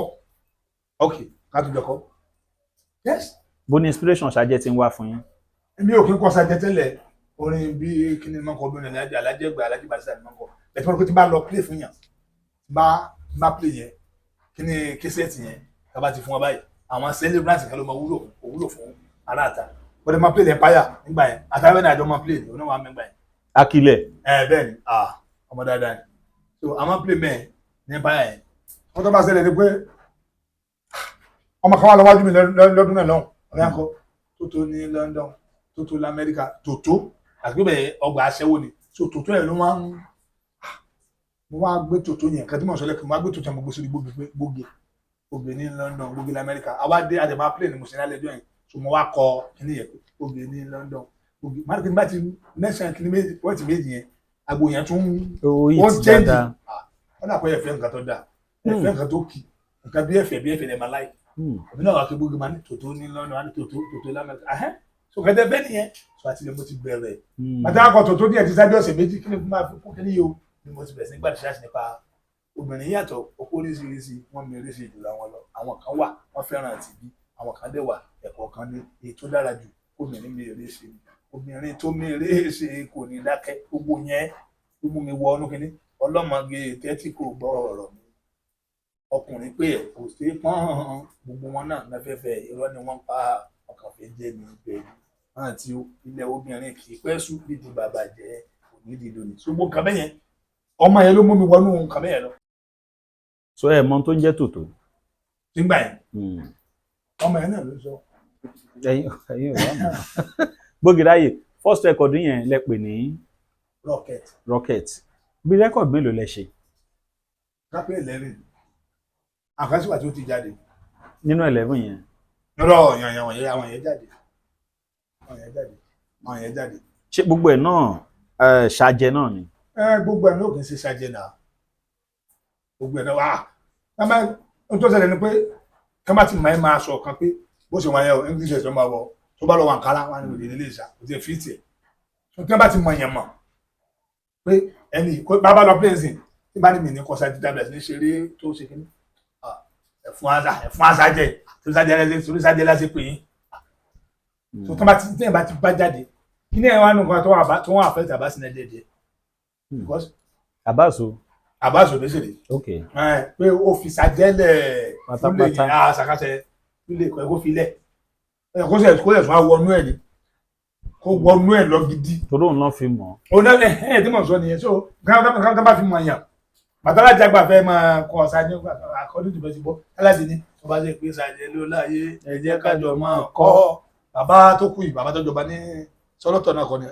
Ok, ká tó jọ kọ́. Yes. Bó ní inspiration ṣàjẹ́ ti ń wá fún yín? Èmi ò kí ń kọ́ sàjẹ́ tẹ́lẹ̀. Orin bí kíni máa ń kọ obìnrin alájẹ alájẹgbẹ alájẹ bàṣẹ ni máa ń kọ. Bẹ̀tẹ̀ wọ́n ti bá lọ play fún yàn. Bá bá play yẹn, kíni késẹ́ẹ̀tì yẹn, ká bá ti fún wa báyìí. Àwọn celebrant kan ló máa wúlò kò wúlò fún aráàta. Bọ́dẹ̀ máa play Empire nígbà yẹn. Àtàwọn ẹ̀nà àjọ máa play ní oníwà mẹ́gbà yẹn. Akilẹ̀. Ẹ bẹ́ẹ̀ ni, ọmọ dáadáa ni. So àwọn play mẹ́ẹ̀ ní Empire yẹn. Wọ́n tó bá ṣẹlẹ̀ ni pé ọmọ kan wà lọ́wájú mi lọ́dún náà lọ́hùn. Ọ̀rẹ́ akọ tó tó ní London, tó tó lamẹ́ríkà, tòótó àti pé bẹ́ẹ̀ ọgbà aṣẹ́wó ni. So tòótó yẹn ló máa ń mo wá gbé tòótó yẹn kan tí mo sọ lẹ́kọ̀ọ́, mo wá gbé tòótó yẹn, mo gbé sórí gbógi pé gbógi gbógi ní London, gbógi lamẹ́ríkà. Àwa dé àdèmà plane mo sì ní alẹ́ jọ yẹn. So mo wá kọ kíní yẹn pé gbógi ní London, gbógi má kí n bá ti mẹ́sàn-án kíní méjì pọ́ìntì méjì yẹn, agbo yẹn tún Ó ó yìí ti change. dáadáa. Wọ́n náà kọ́ ẹ̀fẹ́ nǹkan tó dáa, ẹ̀fẹ́ nǹkan tó kì nǹkan bí ẹ̀fẹ́ bí ẹ̀fẹ́ lẹ̀ máa láì. Èmi náà wà kí gbógi máa ní tòótó ní London, wà ní tòótó tòótó lamẹ́ríkà ahẹ́. So kẹtẹ bẹ́ẹ̀ nìyẹn. So àti ilẹ̀ mo ti bẹ̀rẹ̀ bàtà akọ tòótó díẹ̀ ti sáájú ọ̀sẹ̀ méjì kí ni máa fi kún kíní yìí o ni mo ti bẹ̀rẹ̀ sí ní gbàdúrà ṣáàṣì nípa obìnrin yàtọ̀ okó oríṣiríṣi wọ́n mi oríṣiríṣi jù láwọn lọ. Àwọn kan wà wọ́n fẹ́ràn àti bí àwọn kan dẹ̀ wà ẹ̀kọ́ kan ní èyí tó dára jù obìnrin mi èrè ṣe, obìnrin tó mi èrè ṣe kò ní dákẹ́. Gbogbo yẹn ló mú mi wọ ọdún kínní ọlọ́mọge tẹ́tí kò gbọ́ ọ̀rọ̀ mi, ọkùnrin pé ẹ̀ kò sí pọ́n, gbogbo wọn náà lẹ́fẹ̀ẹ́fẹ́ irọ́ ni wọ́n pa, ọkàn fẹ́ jẹ́ ní ibẹ̀ àti ilẹ̀ obìnrin kì í pẹ́ sùn bí di bàbá jẹ́ kò ní di lónìí. Ṣùgbọ́n nǹkan bẹ́yẹn ọmọ yẹn ló mú mi wọnú nǹkan bẹ́yẹn lọ. So ẹ mọ ohun tó ń jẹ́ tòótó. Nígbà yẹn ọmọ yẹn náà ló sọ. Ẹ̀yin ò wá mọ̀. Gbógiráyè first record yẹn lẹ pè ní Rocket. Rocket. Bí record mélòó lẹ ṣe? Kápẹ́ 11 àkànṣe tí ó ti jáde. Nínú 11 yẹn? Lọ́rọ̀ yànyàn wọ̀nyẹn àwọn yẹn jáde. Àwọn yẹn jáde, àwọn yẹn jáde. Ṣé gbogbo ẹ̀ náà ṣàjẹ náà ni? Ẹ gbogbo ẹ̀ ló kì í ṣe ṣàjẹ náà, gbogbo ẹ̀ náà wà á máa ń tó ṣẹlẹ̀ ni pé ká má ti máa ń máa sọ kan pé bó ṣe wáyé o, English ẹ̀ tó máa wọ, tó bá lọ wà nkárá wà ní òde nílé ìṣà kò tiẹ̀ fi tiẹ̀ tó tí wọ́n bá ti mọ̀ yẹn mọ̀ pé ẹni kó bá bá lọ plẹ̀nsì tí bá ní mi ní kọ́sá dídá bẹ̀rẹ̀ sí ní ṣeré tó ṣe kíní ẹ̀fún àṣà jẹ tó ṣàjẹ lẹ́sẹ̀ tó ṣàjẹ lẹ́sẹ̀ pé yín tó tí wọ́n bá ti tí wọ́n bá ti bá jáde kí ní ẹ̀ wá nù kan tó wà àfẹ́ tàbá sí náà díẹ̀ because Abbas o. Abbas Obesere. Ok. Ẹ pé ó fi sàjẹ́lẹ̀ Pátápátá. Àṣàkáṣẹ fúlẹ̀ kọ́ ẹ kó filẹ̀ ẹ kó sẹ̀ kó sẹ̀ tún á wọnú ẹ̀ ni, kó wọnú ẹ̀ lọ gidi. Torí òun náà fi mọ̀. Òun náà ẹ ẹ tí mò ń sọ nìyẹn. So ká bá fi mọ̀ yàn bàtàlájà gbà fẹ́ máa kọ ọ̀sán ní àkọ́dún tó bẹ́ ti bọ́ aláàjì ni tó bá ṣe pé sàjẹ́ ló láàyè ẹ jẹ́ kájọ máa kọ́ bàbá tó kù yìí, bàbá tó jọba ní sọlọ́tọ̀ náà kọ́ ni.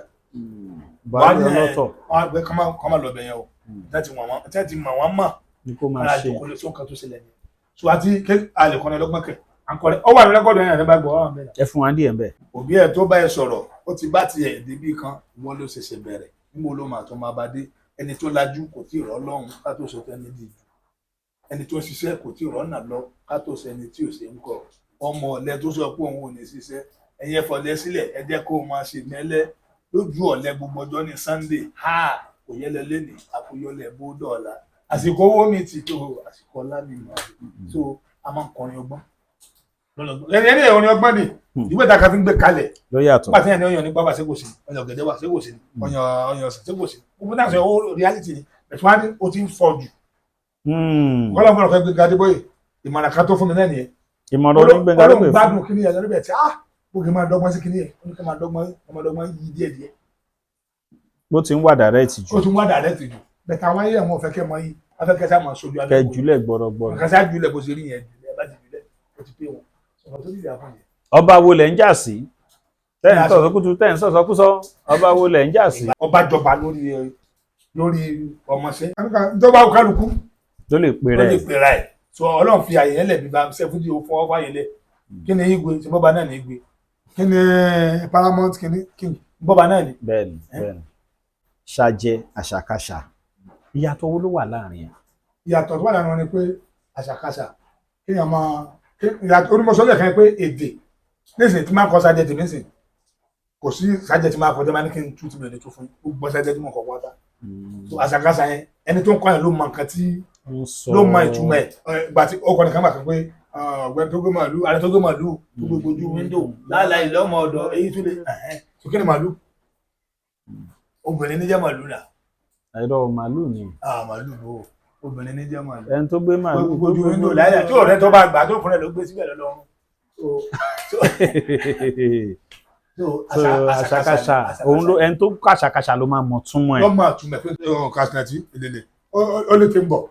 Buhari ọlọ́tọ̀. Wọ́n á gbé kọ́ máa lọ bẹ̀yẹn o, tẹ́tí mọ̀ wọ́n mọ̀ ni kó máa ara ṣe. ìjókòó lè sọ nǹkan tó ṣẹlẹ̀ ni so àti ké alẹ́kọ́ni ọlọ́gbọ́n kẹ̀ à ń kọ́lé ọ wà ní rẹ́kọ̀dù yẹn àti bá gbọ́ ọ wà mẹ́ta. Ẹ fún wa díẹ̀ ńbẹ̀. Òbí ẹ̀ tó bá ẹ sọ̀rọ̀ ó ti bá tiẹ̀ débì kan, ìwọ ló ṣẹ̀ṣẹ̀ bẹ̀rẹ̀ níbo ló mà tó máa bá dé. Ẹni tó lajú kò tí ì rọ́ lọ́hùn ká tó sọ tẹ́ni dì jù, ẹni tó ń ṣiṣẹ́ kò tí ì rọ́nà lọ ká tó sọ ẹni tí ò ṣe ń kọ ọmọ ọ̀lẹ tó sọ pé òun ò ní ṣiṣẹ́. Ẹ̀yin ẹ̀fọ̀lẹ́ sílẹ̀, ẹ jẹ́ kó o máa ṣe mẹ́lẹ́ lójú ọ̀lẹ gbogbo ọjọ́ ní Sunday ha kò yẹlẹ lẹ́nìí àkóyọlẹ̀ bó dọ̀ọ̀la àsìkò owó mi ti tó àsìkò ọlá mi mọ̀. So a máa ń kọrin ọgbọ́n lọ́lọ́gbọ́n ẹni ẹni orin ọgbọ́n ni ìwé ìta kan fi ń gbé kalẹ̀. Ló yàtọ̀. Nígbà tí ẹni ọyàn nípa wà ṣé kò sí ọyàn ọ̀gẹ̀dẹ̀ wà ṣé kò sí ọyàn ọyàn ọ̀sán ṣé kò sí gbogbo náà sọ ó reality ni ẹ̀tún wá ní o ti ń fọ jù. Kọ́lọ́mọ́lọ́ fẹ́ Gbénga Adébóyè, ìmọ̀ràn kan tó fún mi náà nìyẹn. Ìmọ̀ràn onígbẹ̀ngà ló pè Olóhùn fún. gbádùn kíní yẹn lórí ẹ̀ tí ah bókè máa dọ́gbọ́n sí kíní yẹn, ó ní kí máa dọ́gbọ́n, máa dọ́gbọ́n yí díẹ̀ díẹ̀. Bó ti ń wà direct jù. Ó tún wá direct jù bẹ̀tẹ̀ àwọn ayé wọn ò fẹ́ kẹ́ mọ yí afẹ́kẹ́ sá máa sojú Kẹ jùlẹ̀ gbọ̀rọ̀gbọ̀rọ̀. Kẹsá jùlẹ̀ bó ṣe rí yẹn, jùlẹ̀ bá ti jùlẹ̀ ó ti pé wọn ọ̀rọ̀ tó dìde àfọ̀n yẹn. Ọba wo lẹ̀ ń jà sí tẹ́ ń sọ̀sọ́kútu tẹ́ ń sọ̀sọ́kúsọ, ọba wo lẹ̀ ń jà sí? Ọba jọba lórí ọmọọṣẹ́ tó bá kálukú ló lè pe ló lè rẹ̀. pera ẹ̀ so Ọlọ́run fi àyè yẹn lẹ̀ bíbá sẹ́fúdì ó fún ọ fàyè lẹ̀. Kí ni igwe ṣe bọ́ba náà ní igwe, kí ni paramount, kí ni king bọ́ba náà ní. Bẹ́ẹ̀ni, bẹ́ẹ̀ni. Ṣàjẹ, àṣàkáṣà, ìyàtọ̀ wo ló wà láàrin ẹ̀? Ìyàtọ̀ tó wà láàrin wọn ni pé àṣàkáṣà kéèyàn máa ìyàtọ̀ onímọ̀sọ́lẹ̀ kan pé èdè nísìnyí tí máa ń kọ sájẹ tèmi nísìnyí kò sí sájẹ tí máa kọ tẹ́ máa ní kí n tú tí mi ò ní tú fún yín gbogbo sájẹ tí mo kọ pátá. So àṣàkáṣà yẹn, ẹni tó ń kọ́ yẹn ló mọ nǹkan tí ń sọ ló mọ ìtumọ̀ ẹ̀. Ìgbà tí ó kọ́ni kan bá kan pé ọ̀gbẹ́ni tó gbé màálù, ààrẹ tó gbé màálù tó gbé gbojú wíńdò láàláì lọ́mọ ọ̀dọ̀ èyí tó lè so kí ni màálù? Obìnrin níjẹ́ màálù náà. Ẹ̀rọ màálù ni. Ah, màálù bò ó, obìnrin níjẹ́ màálù. Ẹni tó gbé màálù tó gbogbo gbé wíńdò láyà tí ọ̀rẹ́ tó bá gbà tó fúnra ẹ̀ ló gbé síbẹ̀ lọ́lọ́run. So So, àṣàkáṣà òun ló ẹni tó kọ àṣàkáṣà ló máa mọ̀ túmọ̀ ẹ̀. Lọ́mọ àtúmẹ̀ pé kàṣínàtì ìlẹ̀lẹ̀ ó lè ti ń bọ̀.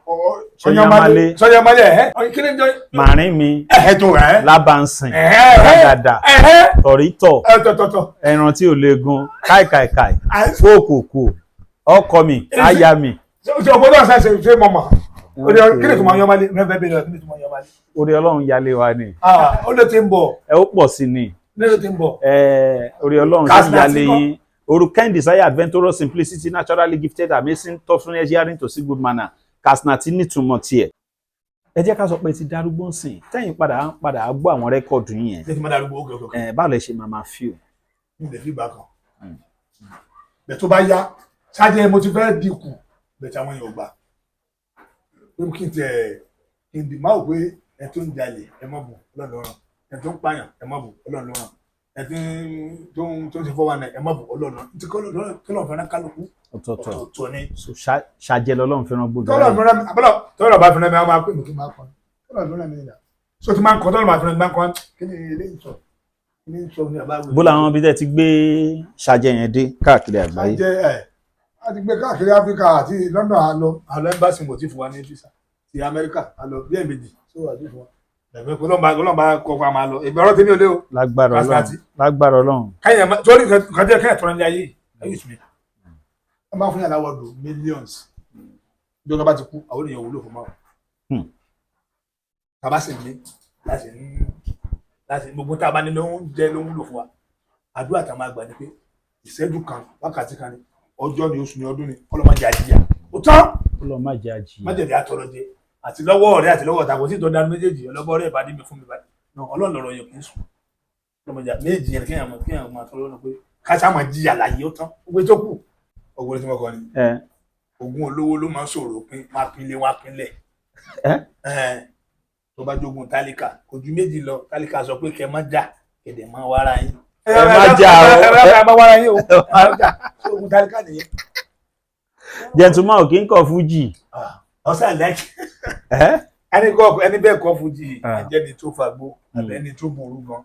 Sọyánmálé. Sọyánmálé ẹ̀ kí ni jọ. Màrín mi. Ẹ̀ tó ẹ̀. Lábàǹsìn. Ẹ̀hẹ́. Ràgàdà. Ẹ̀hẹ́. Tọ̀rítọ̀. Ẹ̀ tọ̀tọ̀tọ̀. Ẹran tí ò leegun, káìkàìkàì, kóòkòkò, ọkọ mi, aya mi. Ṣe ọgbọ́n náà ṣe ṣe mọ̀ mọ̀ kí ni tó máa yánmálé mẹ́fẹ́ bẹ́ẹ̀ kí ni tó máa yánmálé. Orí Ọlọ́run yálé wa ni. Ó lè ti ń bọ̀. Ẹ ó pọ̀ sí ni. Lè ti ń bọ̀. Ẹ orí Ọlọ́run Katsina yálé ti kọ́. yín. Oruken desire adventurous simplicity, naturally gifted, amazing thoughtfulness, yearning to see good manner. Katsina ti nítumọ̀ tiẹ̀. Ẹ jẹ́ ká sọ pé ti darúgbó ń sìn tẹ́yìn padà ń padà gbọ́ àwọn record yẹn. Ṣé ti máa darúgbó? Ókè ókè. Ẹ báwo lẹ ṣe máa máa feel? Mi lè fi ìgbà kan bẹ̀ tó bá yá ṣáájú mo ti fẹ́ dínkù bẹ̀ tí àwọn èèyàn ò gbà pé kí n tẹ̀ kí n dì máa wò pé ẹ tó ń jalè ẹ má bù, Ọlọ́run ló ràn, ẹ tó ń pààyàn ẹ má bù, Ọlọ́run ló ràn, ẹ tó ń ṣe 419 ẹ má bù, Ọlọ́run ló ràn tí kọ́lọ̀ fẹ́ràn kálukú ọ̀tọ̀ọ̀tọ̀ ọ̀tọ̀ọ̀tọ̀ ni. So, ṣàjẹ́ lọ́lọ́run fẹ́ràn gbogbo Tọ́lọ̀ fẹ́ràn mi àbọ̀lọ̀ tọ́lọ̀ bá fẹ́ràn mi àwọn máa pè mí kí n máa kọ́ tọ́lọ̀ fẹ́ràn mi nìyà so tí máa ń kọ́ tọ́lọ̀ bá fẹ́ràn mi máa ń kọ́ kí ni eléyìí sọ, kí ni sọ ní àbá. Bó làwọn ibi tẹ́ ti gbé ṣàjẹ́ yẹn dé káàkiri àgbáyé? Jẹ ẹ a ti gbé káàkiri Áfíríkà àti London, àlọ àlọ embassy mo ti fún wa ní visa ti Amẹ́ríkà àlọ bí ẹ̀ẹ̀mejì tó wà ní fún wa ẹ̀mí kọlọ́mbà kọ́ fún wa máa lọ èmi ọ̀rọ̀ tèmi ò lé o. Lágbára Ọlọ́run, lágbára Ọlọ́run. Káyọ̀ torí kàdé káyọ̀ tọ́ra ní ayé ayé ìsúnmi ẹ máa fún yàrá wọ́ọ̀dù millions ìjọba bá ti kú àwọn ènìyàn wúlò fún máa tàbá sì ní láti ní láti gbogbo tá a bá ní ló ń jẹ ló ń wúlò fún wa. Àdúrà tá a máa gbà ni pé ìṣẹ́jú kan, wákàtí kan ni, ọjọ́ ni, oṣù ni, ọdún ni, kọ́lọ́ má jẹ́ àjíyà. Ó tán. Ọlọ́run má jẹ́ àjìyà. Má jẹ̀dẹ̀ àtọ̀rọ̀ jẹ àti lọ́wọ́ ọ̀rẹ́ àti lọ́wọ́ ọ̀tá, kò sí ìtọ́jú méjèèjì ọlọ́bọ̀ ọ̀rẹ́ ìbàdí mi fún mi báyìí náà. Ọlọ́run lọ̀rọ̀ yẹn kì í sùn. Ọlọ́mọdé méjì yẹn kéèyàn máa tọrọ lọ́nà pé káṣá máa jìyà láyé. Ó tán, gbogbo tó kù ọgbọ́n tí wọ́n kọ́ ni. Ogún olówó ló máa ń sọ̀rọ̀ pín, wọn á pinlé, wọn á pinlẹ̀. Tó bá jogun tálíkà, kò ju méjì lọ. Tálíkà sọ pé kẹ má jà, kẹdẹ má wára yín. Ẹ má jà o. Ẹ má wára yín o, ẹ má jà. Ogun tálíkà nìyẹn. Gentleman ò kí ń kọ fújì. Ọ̀sán lẹ́kì ẹni kọ́ ẹni bẹ́ẹ̀ kọ́ fújì, ẹjẹ́ni tó fagbó àbẹ́ ẹni tó burú gan.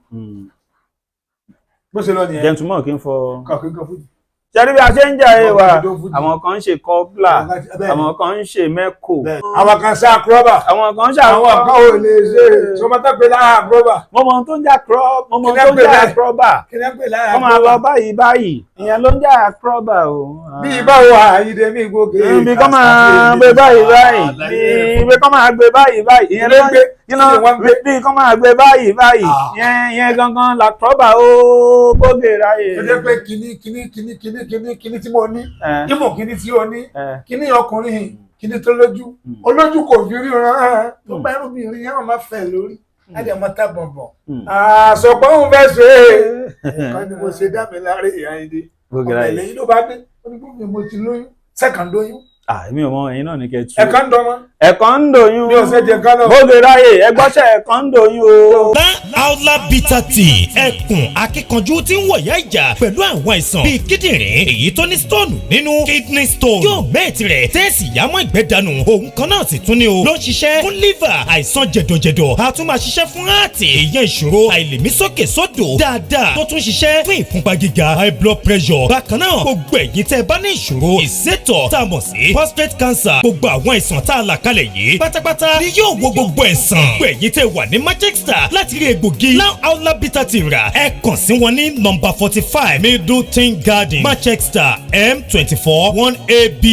Bó ṣe lọ nìyẹn. Gentleman ò kí ń fọ. Kọ́ kí n kọ́ fújì. Ṣẹ́rí bí a ṣe ń jà ẹ wa, Àwọn kan àwọn kan ń ṣe kọ́blà, àwọn kan ń ṣe mẹ́kò, àwọn kan sá àkúrọ́bà, àwọn kan ń ṣe àwọn kan ò lè ṣe sọmọtà pé lára àkúrọ́bà. Mo mọ ohun tó ń jà crop, mo mọ ohun Kí tó lẹ́ ń pè jà bẹ́ẹ̀? crọ́bà. Kí lẹ́ ń pè lára Kọ́ máa lọ báyìí báyìí, ìyẹn ló ń jà crọ́bà o. Bí báwo àyídé mi gòkè. Bí kọ́ máa gbé báyìí báyìí, bí kọ́ máa gbé báyìí báyìí, ìyẹn ló ń gbé you know, kí ni wọ́n ń gbé? Bí kọ́ máa gbé báyìí báyìí, Ah. ìyẹn gangan la crọ́bà o, bóge ráyè. Tó jẹ́ pé kíní kíní kíní kíní kíní kíní tí mo ní, ìmọ̀ kíní tí o ní, kíní ọkùnrin, kíní tó lójú olójú kò fi ríran, tó bá irú mi rí yẹn máa fẹ́ lórí láti ọmọ tá bọ̀nbọ̀n. Àsọpọ̀ òun fẹ́ ṣe é ẹ̀kan ni mo ṣe dá mi láre ìyáyédé Bóge ọmọ ráyè. ẹ̀lẹ́yìn ló bá dé, ó ní gómìnà mo ti lóyún, sẹ́kàn lóyún. Ah, èmi ò mọ, ẹ̀yin náà ní kẹ́ tú. Ẹ̀kan dọ́mọ. Ẹ̀kan ń dòyún. Mi ò ṣe jẹ kán lọ. Bóge ráyè, ẹgbọ́sẹ̀ ẹ̀kan ń dòyún o. Aula Bitter Tea, ẹkùn akíkanjú tí ń wọ̀yá ìjà pẹ̀lú àwọn àìsàn bíi kíndìnrín èyí tó ní stone nínú, kidney stone, yóò mẹ́ẹ̀tì rẹ̀ tẹ́ẹ̀sì yámọ́ ìgbẹ́ dànù. Òun kan náà sì tún ní o ló ń ṣiṣẹ́ fún liver, àìsàn jẹ̀dọ̀jẹ̀dọ̀, a tún máa ṣiṣẹ́ fún heart, ìyẹn ìṣòro àìlèmísókè sódò dáadáa, tó tún ṣiṣẹ́ fún ìfúnpá gíga, high blood pressure. Bákan náà, gbogbo ẹ̀yin tẹ́ ẹ bá ní ìṣòro ìsétọ̀ tá a mọ̀ sí prostate cancer, gbogbo àwọn àìsàn tá a là kalẹ̀ yìí pátápátá ni yóò wo gbogbo ẹ̀sán. Gbogbo ẹ̀yin tẹ́ wà ní Manchester láti rí egbògi Now Aula Bitter Tea rà, ẹ kàn sí wọn ní nọ́mbà 45 Middleton Garden, Manchester, M24 1AB,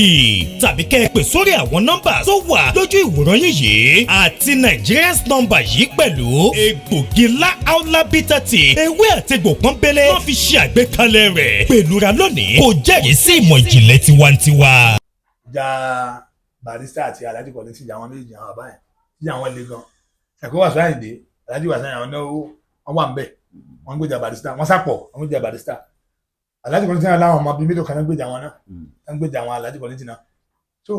tàbí kẹ́ ẹ pè sórí àwọn nọ́mbà tó wà lójú ìwòran yín yìí àti Nigerians nọ́mbà yìí pẹ̀lú. Egbògi La Aula Bitter Tea, ewé àtegbò pọ́nbélé wọ́n fi ṣe àgbékalẹ̀ rẹ̀ pẹ̀lú ra lónìí, kò jẹ́rìí sí ìmọ̀ ìjìnlẹ̀ tiwantiwa. Ja Barrister àti Alhaji Kollington, ìjà wọn méjì, àwọn bàbá yẹn, ìjà wọn le gan. Ẹ̀kọ́ Wasiu Ayinde, Alhaji Wasiu Ayinde, àwọn náà wọ́n wà ń bẹ̀, wọ́n ń gbèjà Barrister, wọ́n sàpọ̀ wọ́n ń gbèjà Barrister. Alhaji Kollington náà láwọn ọmọ bíi mélòó kan náà gbèjà wọn náà, ń gbèjà àwọn Alhaji Kollington náà. So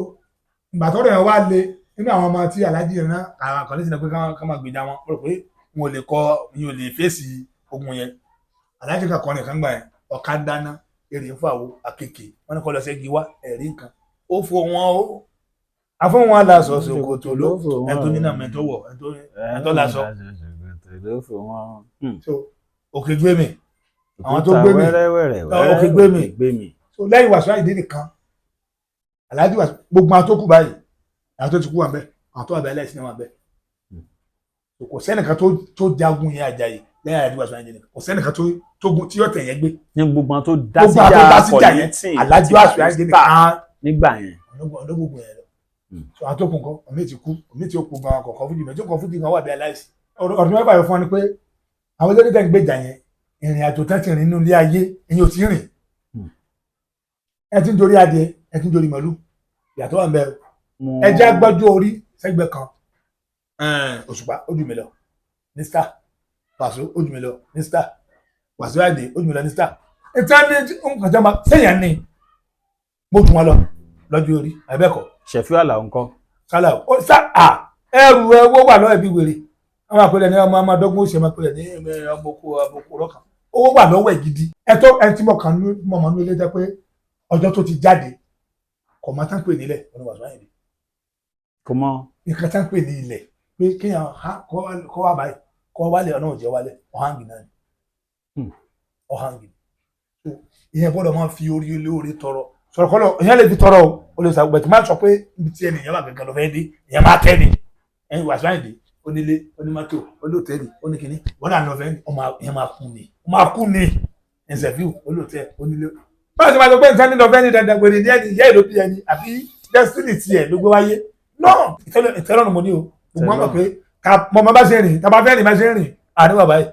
ìgbà tó rẹ̀ wá le nínú àwọn ọmọ tí Alhaji yẹn náà, àwọn Kollington náà pé ká máa gbèjà wọn, wọ́n rò pé wọn ò lè kọ, wọn ò lè fèsì ogun yẹn. Alhaji kan kọ́ nìkan gbà yẹn, ọ̀ka dáná èrè ń fàwọ àkekèé, wọn ní kọ́ lọ sẹ́gi wá ẹ̀rí nǹkan ó fò wọn ó afún wọn aláṣọ ṣòkòtò ló ẹni tó ní náà mẹtọ wọ ẹni tó láṣọ. So òkè gbé mi, àwọn tó gbé mi, òkè gbé mi. Gbé mi. So lẹ́yìn Wasiu Ayinde nìkan, Alhaji Wasiu, gbogbo àwọn tó kù báyìí, àwọn tó ti kú wà bẹ́ẹ̀, àwọn tó wà bẹ́ẹ̀ lẹ́sìn náà wà bẹ́ẹ̀. So kò sẹ́nìkan tó jagun yẹn Àjàyí lẹ́yìn Alhaji Wasiu Ayinde nìkan, kò sẹ́nìkan tó gun tí yóò tẹ̀ yẹn gbé. Ní gbogbo àwọn tó dá Gbogbo àwọn tó dá síjà síjà yẹn, Kollington Alhaji Wasiu Ayinde nìkan nígbà yẹn. Ọlọ́gbọ̀gbọ̀ yẹn lọ. So àwọn tó kù nǹkan, omi ti kú, omi ti kú gan, kọ̀ọ̀kan fújì mẹ́jọ kan fújì gan wà bí aláìsí. Ọ̀rọ̀ mẹ́fà yóò fún wa ni pé àwọn tó ní tẹ̀ ń gbèjà yẹn, ìrìn àjò tán ti rìn nínú ilé ayé, ìyẹn ò ti rìn. Ẹ ti ń dorí adìẹ, ẹ ti ń dorí màlúù, ìyàtọ̀ wà ń bẹ o. Ẹ jẹ́ agbájú orí sẹ́gbẹ́ kan. Òṣùpá ó jù mí lọ ní star, Pàṣọ ó jù mí lọ ní star, Wàsíù Àyìndé ó jù mí lọ ní star. Ìtàn ní nǹkan jẹ́ máa sẹ́yìn ní mo jù wọn lọ lọ́jọ́ orí àbẹ́kọ̀. Ṣẹ̀fíù Àlàó ńkọ́? Sálà ó sá à ẹrù ẹwọ wà lọ́wọ́ ẹbí wèrè, àwọn àpẹẹrẹ ní ọmọ ọmọdọ́gbọ́n ó ṣe máa pẹ̀lẹ́ ní ọmọ oko ọmọ oko rọ́kàn, owó wà lọ́wọ́ ẹ̀ gidi. Ẹ̀tọ́ ẹ tí mo kàn ní mo mọ̀ ní ilé jẹ́ pé ọjọ́ tó ti jáde kò máa tán pè nílẹ̀ ọ̀nà Wasiu Ayinde. Kò mọ. Nǹkan tán pè ní ilẹ̀ pé kéèyàn kọ́ wá báyìí kọ́ wálẹ̀, ọ̀nà òjẹ́ wálẹ̀, ọ̀hángì náà ni ọ̀hángì. Ìyẹn gbọ́dọ̀ máa fi orí olóore tọrọ sọ̀rọ̀ kọ́lọ̀, ìyẹn lè fi tọrọ o, o lè sàgbẹ̀ tí máa sọ pé ibi tí ẹnìyẹn wà gẹ́gẹ́ lọ fẹ́ dé, ìyẹn máa tẹ́ ni. Ẹ̀yin Wasiu Ayinde, onílé, onímọ́tò, olóòtẹ́ẹ̀lì, oníkìní, wọ́n náà lọ fẹ́ ọmọ ìyẹn máa kú ni, ó máa kú ni. Ẹ̀sẹ̀fíù olóòtẹ́ onílé. Báwo ṣe máa sọ pé nǹkan nílò fẹ́ ní dandan pé ní ẹni ìyá ìlú bí ẹni àbí destiny tiẹ̀ ló gbé wáyé náà? Ìtẹ́lọ́rùn mo ní o, gbogbo wọn mọ̀ pé ká mọ bá ṣe rìn, tá bá fẹ́ rìn bá ṣe rìn àní bàbá yìí.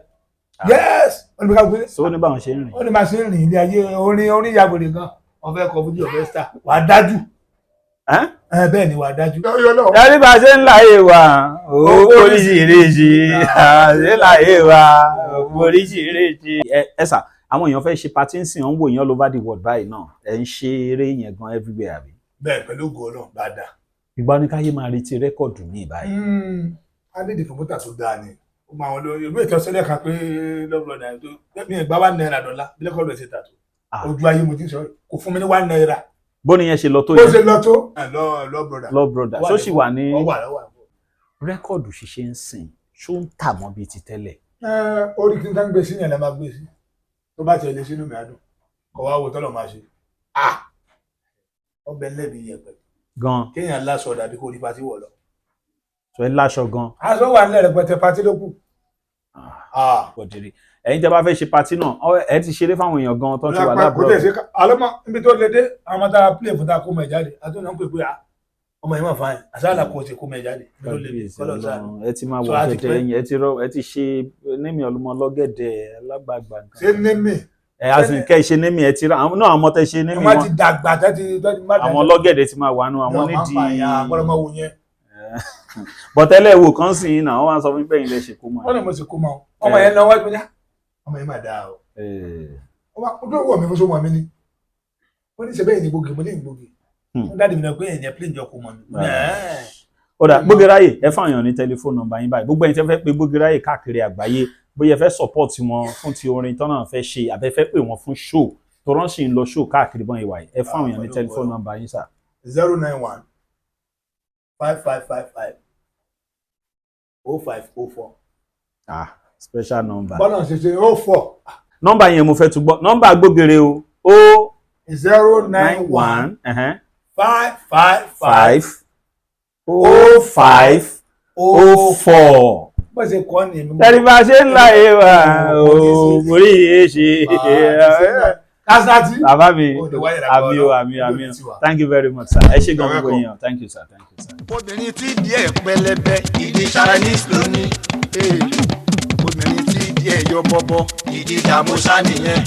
Yes. Ó ní bí ká So ó ní báwọn ṣe ń rìn. Ó ní máa ṣe ń rìn ilé ayé, orin orin yàgòrè gan, ọ̀fẹ́ kọ fújì, ọ̀fẹ́ star, wàá dájú. Ẹ́n? Ẹ bẹ́ẹ̀ ni, wàá dájú. Ẹni bá ṣe ń láyé wa ó oríṣiríṣi, ṣe láyé wa ó oríṣiríṣi. Ẹ sà, àwọn èèyàn fẹ́ ṣe party ń sìn, ọ́n wò yẹn all over the world báyìí náà, ẹ̀ ń ṣe eré yẹn gan everywhere, àbí? Bẹ́ẹ̀, pẹ̀lú ògo Ọlọ́run, bá dáa. Ìgbà ní káyé máa retí record mi báyìí? A ní promoter tó dáa ni ó máa wọn lórí ìlú ìtọ́sílẹ̀ kan pé lọ́bùrọ̀ náírà tó mi ì gbá ₦1 dọ́là bí lẹ́kọ̀ọ́ rẹ̀ ṣe tà tó. Ojú ayé mo ti ń sọ, kò fún mi ní ₦1. Bó ni yẹn ṣe lọ tó Bó yẹn? ṣe lọ tó lọ brother. Love Brother ṣó sì wà ní Ọ wà lọ́wọ́. Record ṣíṣe ń sìn, ṣó ń tà mọ́ bíi ti tẹ́lẹ̀? Orí kí n tán gbé sí yẹn lẹ́ máa gbé sí, tó bá tiẹ̀ lé sínú mi àdùn kọ̀ wá wo tọ́lọ̀ máa ṣe. Ọbẹ̀ lẹ́bi yẹpẹ̀. Gan. Kéèyàn láṣọ dàbí kó rí party wọ̀ lọ. Sọ ẹ láṣọ gan. Aṣọ wà nílẹ̀ rẹpẹtẹ, party ló kù. Bọ̀dìrì, ẹ̀yin tẹ́ bá fẹ́ ṣe party náà, ẹ ti ṣeré fáwọn èèyàn gan tó ti wà Kò lábúrò. tẹ̀ sí alọ́mọ níbi tó lé dé, àwọn ọmọ tá a play fún tá a kó mọ̀ ẹ̀ jáde, àti ọ̀nà ń pè pé ah, ọmọ yìí mà fine, àṣàlà kò sì kó mọ̀ ẹ̀ jáde, ibi tó lé dé. Kábíyèsí. Kọ́lọ̀ sáà. Ọlọ́run, ẹ ti máa So, wọ a ti gẹ̀dẹ̀ pẹ́. yẹn, ẹ ti rọ, ẹ ti ṣe némi ọlọmọ lọ́gẹ̀dẹ̀ alágbàgbà nǹkan. Ṣé némi? Ẹ asin kẹ́ ẹ ṣe némi, ẹ ti rọ àwọn náà, àwọn ọmọ tẹ́ ṣe némi Wọ́n wọn. ti dàgbà tẹ́tí tẹ́tí má. Àwọn lọ́gẹ̀dẹ̀ ti máa wà nù àwọn nídìí. Àgbọ̀dọ̀ wò yẹn. Bọ̀tẹ́lẹ̀ wò kán sì yín náà, wọ́n wá sọ fún pé ilẹ̀ ṣe kó mọ́. Wọ́n ní mo sì kó mọ́ ọmọ yẹn lọ wájú mi ní ọmọ yẹn mà dáa o. Ọmọ tó wọ̀ mí fún sọmọ mi ni wọ́n ní sẹ́bẹ̀yìn ní gbòógì, mo ní gbòógì. Wọ́n dáàdì mi náà pé ẹ̀yìn plane jọ kó mọ́ mi. Mo ní, "Ẹ́ẹ̀." Ó dà, Gbógiráyè, ẹ fáwọn èèyàn ní tẹlifóònù nọ́mbà yín báyìí. Gbogbo ẹ̀yin tẹ́ fẹ́ pé Gbógiráyè káàkiri àgbáyé, bóyá ẹ fẹ́ support wọn fún ti orin tán náà fẹ́ ṣe, àbẹ́ fẹ́ pè wọ́n fún show tó rán sí ń lọ show káàkiri bọ́n ìwà yìí, ẹ fáwọn èèyàn ní tẹlifóònù nọ́mbà yín sà. 091 5555 0504. Ah, special number. Bọ́lá ṣe ṣe 04. Nọ́mbà yẹn mo fẹ́ tún gbọ́, nọ́mbà Gbógere o o. zero nine nine one one five five five 5 05 04. Bó ṣe kọ́ ni èmi. Tẹ́lifí bá ṣe ń láyé wa o mórí yìí ṣe. Kásátì. Bàbá mi. Ó lè wáyé lágbára Àmì o. Ọlọ́run. Àmì, àmì Yóò o. ti wà. Thank you very much, sir. Ẹ ṣé gan You're gbogbo welcome. èèyàn. Thank you, sir. Thank you, sir. Obìnrin tí díẹ̀ pẹlẹbẹ, ìdí Chinese ló ní. Ee, obìnrin tí díẹ̀ yọ bọ́bọ́, ìdí dàmúsá nìyẹn.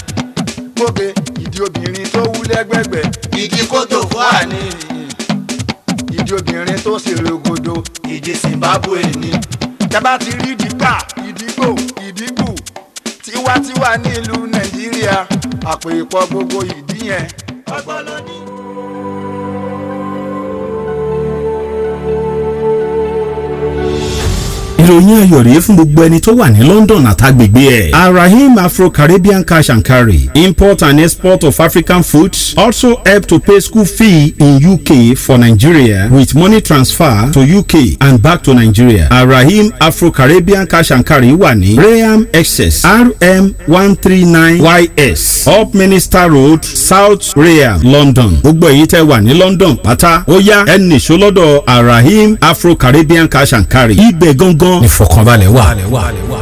Gbóge ìdí obìnrin tó wú lẹ́gbẹ̀gbẹ̀, ìdí kótó fúlàní. Ìdí obìnrin tó sì rogodo, ìdí Zimbabwe ni. Tẹ́bá ti rí ìdígbà, ìdígbò, ìdígbù tiwantiwa nílùú Nàìjíríà, àpò ìpọ̀ gbogbo ìdí yẹn. Ọgbọ́n ló ní. Ìròyìn ayọ̀ rèé fún gbogbo ẹni tó wà ní London àtàgbègbè ẹ̀. Arahim Afro-Caribbean Cash and Carry, import and export of African foods, also help to pay school fee in UK for Nigeria with money transfer to UK and back to Nigeria. Arahim Afro-Caribbean Cash and Carry wà ní Rainham, Essex, RM 139 YS, Upminster Road, South Rainham, London. Gbogbo èyí tẹ́ wà ní London pátá, ó yá, ẹ nìṣó lọ́dọ̀ Arahim Afro-Caribbean Cash and Carry. Ibẹ̀ gangan ìfọ̀kànbalẹ̀ wà.